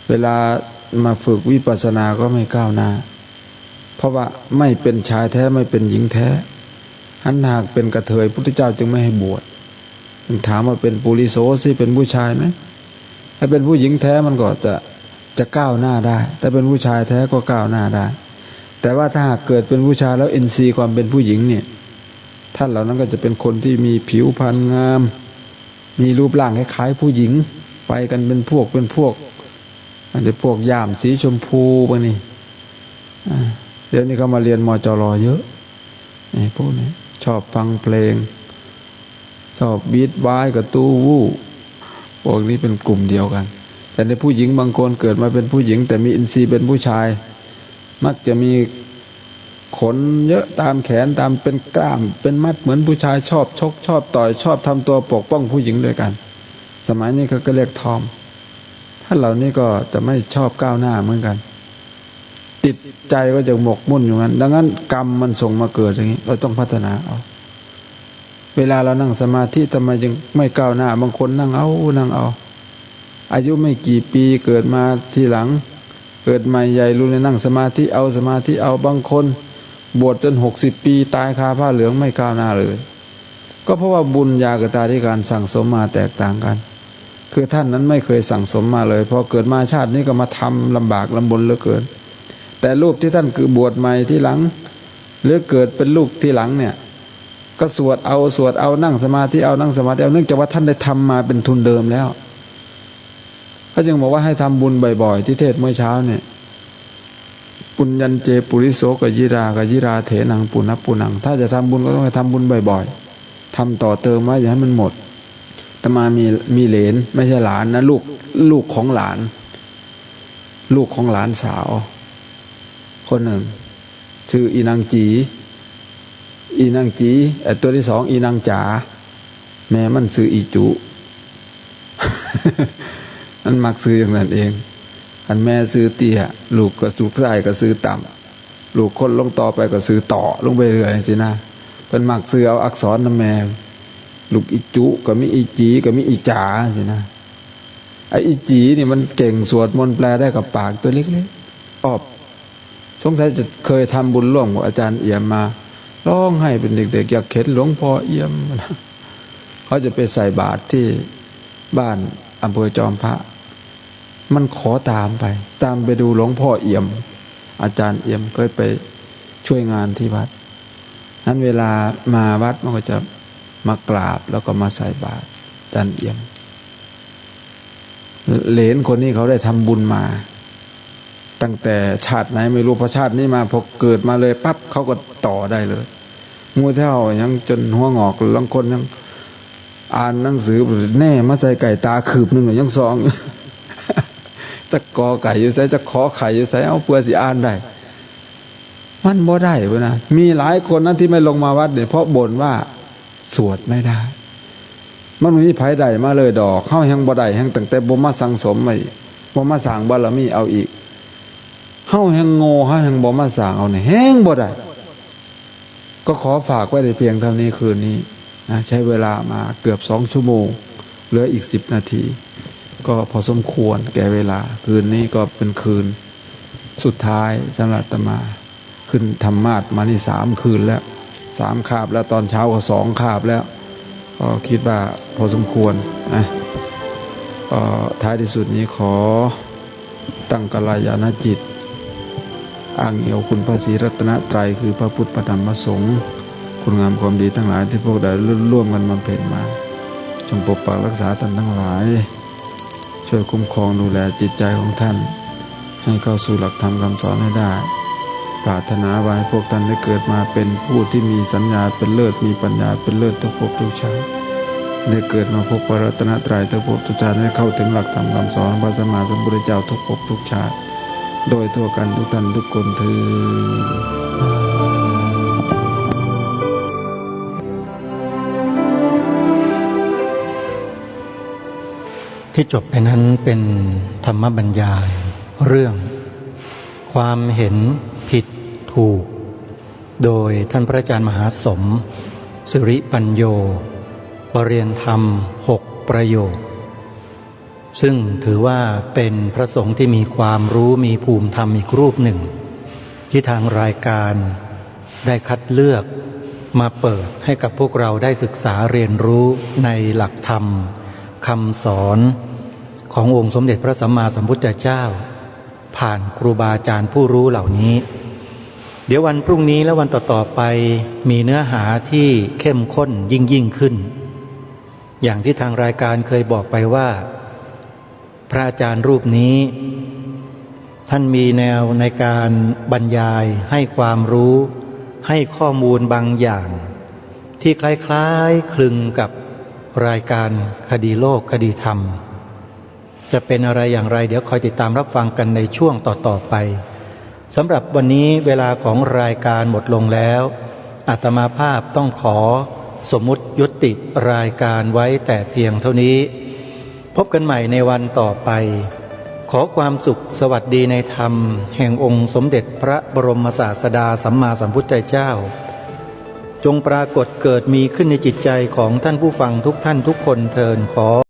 เวลามาฝึกวิปัสสนาก็ไม่ก้าวหน้า เพราะว่าไม่เป็นชายแท้ ไม่เป็นหญิงแท้ หันหากเป็นกระเทย พุทธเจ้าจึงไม่ให้บวช ถามว่าเป็นปุริโสสิ เป็นผู้ชายไหม ถ้าเป็นผู้หญิงแท้มันก็จะ จะก้าวหน้าได้ ถ้าเป็นผู้ชายแท้ก็ก้าวหน้าได้ แต่ว่าถ้าหากเกิดเป็นผู้ชายแล้วอินทรีย์ความเป็นผู้หญิงเนี่ย ท่านเหล่านั้นก็จะเป็นคนที่มีผิวพรรณงาม มีรูปร่างคล้ายๆผู้หญิง ไปกันเป็นพวกเป็นพวก อาจจะพวกย่ามสีชมพูพวกนี้ อ่า เดี๋ยวนี้เขามาเรียน มจร เยอะ ไอ้พวกนี้ชอบฟังเพลง ชอบบีทบายกับตู้วู้ พวกนี้เป็นกลุ่มเดียวกัน แต่ในผู้หญิงบางคนเกิดมาเป็นผู้หญิง แต่มีอินทรีย์เป็นผู้ชาย มักจะมีขนเยอะตามแขน ตามเป็นกล้ามเป็นมัดเหมือนผู้ชาย ชอบชกชอบต่อย ชอบทำตัวปกป้องผู้หญิงด้วยกัน สมัยนี้เขาก็เรียกทอม ท่านเหล่านี้ก็จะไม่ชอบก้าวหน้าเหมือนกัน จิตใจก็จะหมกมุ่นอยู่งั้น ดังนั้นกรรมมันส่งมาเกิดอย่างนี้ เราต้องพัฒนาเอา เวลาเรานั่งสมาธิทำไมจึงไม่ก้าวหน้า บางคนนั่งเอานั่งเอา อายุไม่กี่ปีเกิดมาทีหลัง เกิดใหม่ใหญ่รู้เลยนั่งสมาธิเอาสมาธิเอา บางคนบวชจนหกสิบปีตายคาผ้าเหลืองไม่ก้าวหน้าเลย ก็เพราะว่าบุญญากับตาธิการสั่งสมมาแตกต่างกัน คือท่านนั้นไม่เคยสั่งสมมาเลย พอเกิดมาชาตินี้ก็มาทำลำบากลำบนเหลือเกิน แต่รูปที่ท่านคือบวชใหม่ทีหลัง หรือเกิดเป็นลูกทีหลังเนี่ย ก็สวดเอาสวดเอานั่งสมาธิเอานั่งสมาธิเอา เนื่องจากว่าท่านได้ทำมาเป็นทุนเดิมแล้ว เขาจึงบอกว่าให้ทำบุญบ่อยๆ ที่เทศน์เมื่อเช้าเนี่ย ปุญญัญเจปุริโสกยิรากยิราเถนังปุณณปุณณัง ถ้าจะทำบุญก็ต้องให้ทำบุญบ่อยๆ ทำต่อเติมไว้อย่าให้มันหมด อาตมามีมีเหลน ไม่ใช่หลานนะ ลูก ลูกของหลาน ลูกของหลานสาว คนหนึ่ง ชื่ออีนางจี อีนางจี เอ่อ ตัวที่สองอีนางจ๋า แม่มันชื่ออีจุ มันมักชื่ออย่างนั้นเอง อันแม่ชื่อเตี้ย ลูกก็สุกไส้ก็ชื่อต่ำ ลูกคนลงต่อไปก็ชื่อต่อลงไปเรื่อยสินะ เพิ่นมักชื่อเอาอักษรนำแม่ ลูกอีจุก็มีอีจีก็มีอีจ๋าสินะ ไอ้อีจีนี่มันเก่งสวดมนต์แปลได้กับปากตัวเล็กๆ ออบ สงสัยจะเคยทำบุญร่วมกับอาจารย์เอี่ยมมา ร้องไห้เป็นเด็กๆ อยากเห็นหลวงพ่อเอี่ยม เขาจะไปใส่บาตรที่บ้านอำเภอจอมพระ มันขอตามไป ตามไปดูหลวงพ่อเอี่ยม อาจารย์เอี่ยมเคยไปช่วยงานที่วัด นั้นเวลามาวัดมันก็จะมากราบแล้วก็มาใส่บาตรอาจารย์เอี่ยม เหลนคนนี้เขาได้ทำบุญมา ตั้งแต่ชาติไหนไม่รู้ พอชาตินี้มา พอเกิดมาเลยปั๊บเขาก็ต่อได้เลย หมู่เฒ่ายังจนหัวงอก บางคนยังอ่านหนังสือ แน่มาใส่ไก่ตาคืบหนึ่งยังส่องอยู่ จะกอไก่อยู่ไส จะขอไข่อยู่ไส เอาเพื่อสิอ่านได้ มันบ่ได้เว้ยนะ มีหลายคนนะที่ไม่ลงมาวัดเนี่ย เพราะบ่นว่าสวดไม่ได้ มันบ่มีไผได้มาเลยดอก เฮาแฮงบ่ได้ แฮงตั้งแต่บ่มาสั่งสมไว้ บ่มาสร้างบารมีเอาอีก เฮาแฮงโง่ เฮาแฮงบ่มาสร้างเอาเนี่ย แฮงบ่ได้ ก็ขอฝากไว้ในเพียงเท่านี้คืนนี้นะ ใช้เวลามาเกือบสองชั่วโมง เหลืออีกสิบนาที ก็พอสมควรแก่เวลา คืนนี้ก็เป็นคืนสุดท้ายสำหรับอาตมา ขึ้นธรรมาสน์มานี่สามคืนแล้ว สามคาบแล้ว ตอนเช้าก็สองคาบแล้ว ก็คิดว่าพอสมควรนะ ก็ท้ายที่สุดนี้ขอตั้งกัลยาณจิต อ้างอิงเอาคุณพระศรีรัตนตรัย คือพระพุทธพระธรรมพระสงฆ์ คุณงามความดีทั้งหลายที่พวกเราร่วมกันบำเพ็ญมา จงปกปักรักษาท่านทั้งหลาย ช่วยคุ้มครองดูแลจิตใจของท่าน ให้เข้าสู่หลักธรรมคำสอนให้ได้ ปรารถนาว่าให้พวกท่านได้เกิดมาเป็นผู้ที่มีสัญญาเป็นเลิศ มีปัญญาเป็นเลิศทุกภพทุกชาติ ได้เกิดมาพบพระรัตนตรัยทุกภพทุกชาติ ได้เข้าถึงหลักธรรมคำสอนของพระสัมมาสัมพุทธเจ้าทุกภพทุกชาติ โดยทั่วกันทุกท่านทุกคนเทอญ ที่จบไปนั้นเป็นธรรมบรรยายเรื่องความเห็นผิดถูก โดยท่านพระอาจารย์มหาสม สิริปัญโญ ประเรียนธรรมหกประโยค ซึ่งถือว่าเป็นพระสงฆ์ที่มีความรู้มีภูมิธรรมอีกรูปหนึ่ง ที่ทางรายการได้คัดเลือกมาเปิดให้กับพวกเราได้ศึกษาเรียนรู้ในหลักธรรมคำสอนขององค์สมเด็จพระสัมมาสัมพุทธเจ้า ผ่านครูบาอาจารย์ผู้รู้เหล่านี้ เดี๋ยววันพรุ่งนี้และวันต่อๆไปมีเนื้อหาที่เข้มข้นยิ่งๆขึ้น อย่างที่ทางรายการเคยบอกไปว่า พระอาจารย์รูปนี้ ท่านมีแนวในการบรรยายให้ความรู้ ให้ข้อมูลบางอย่าง ที่คล้ายๆคลึงกับรายการคดีโลกคดีธรรม จะเป็นอะไรอย่างไร เดี๋ยวคอยติดตามรับฟังกันในช่วงต่อๆไป สำหรับวันนี้เวลาของรายการหมดลงแล้ว อาตมาภาพต้องขอสมมุติยุติรายการไว้แต่เพียงเท่านี้ พบกันใหม่ในวันต่อไป ขอความสุขสวัสดีในธรรม แห่งองค์สมเด็จพระบรมศาสดาสัมมาสัมพุทธเจ้า จงปรากฏเกิดมีขึ้นในจิตใจของท่านผู้ฟังทุกท่านทุกคนเทอญ ขอ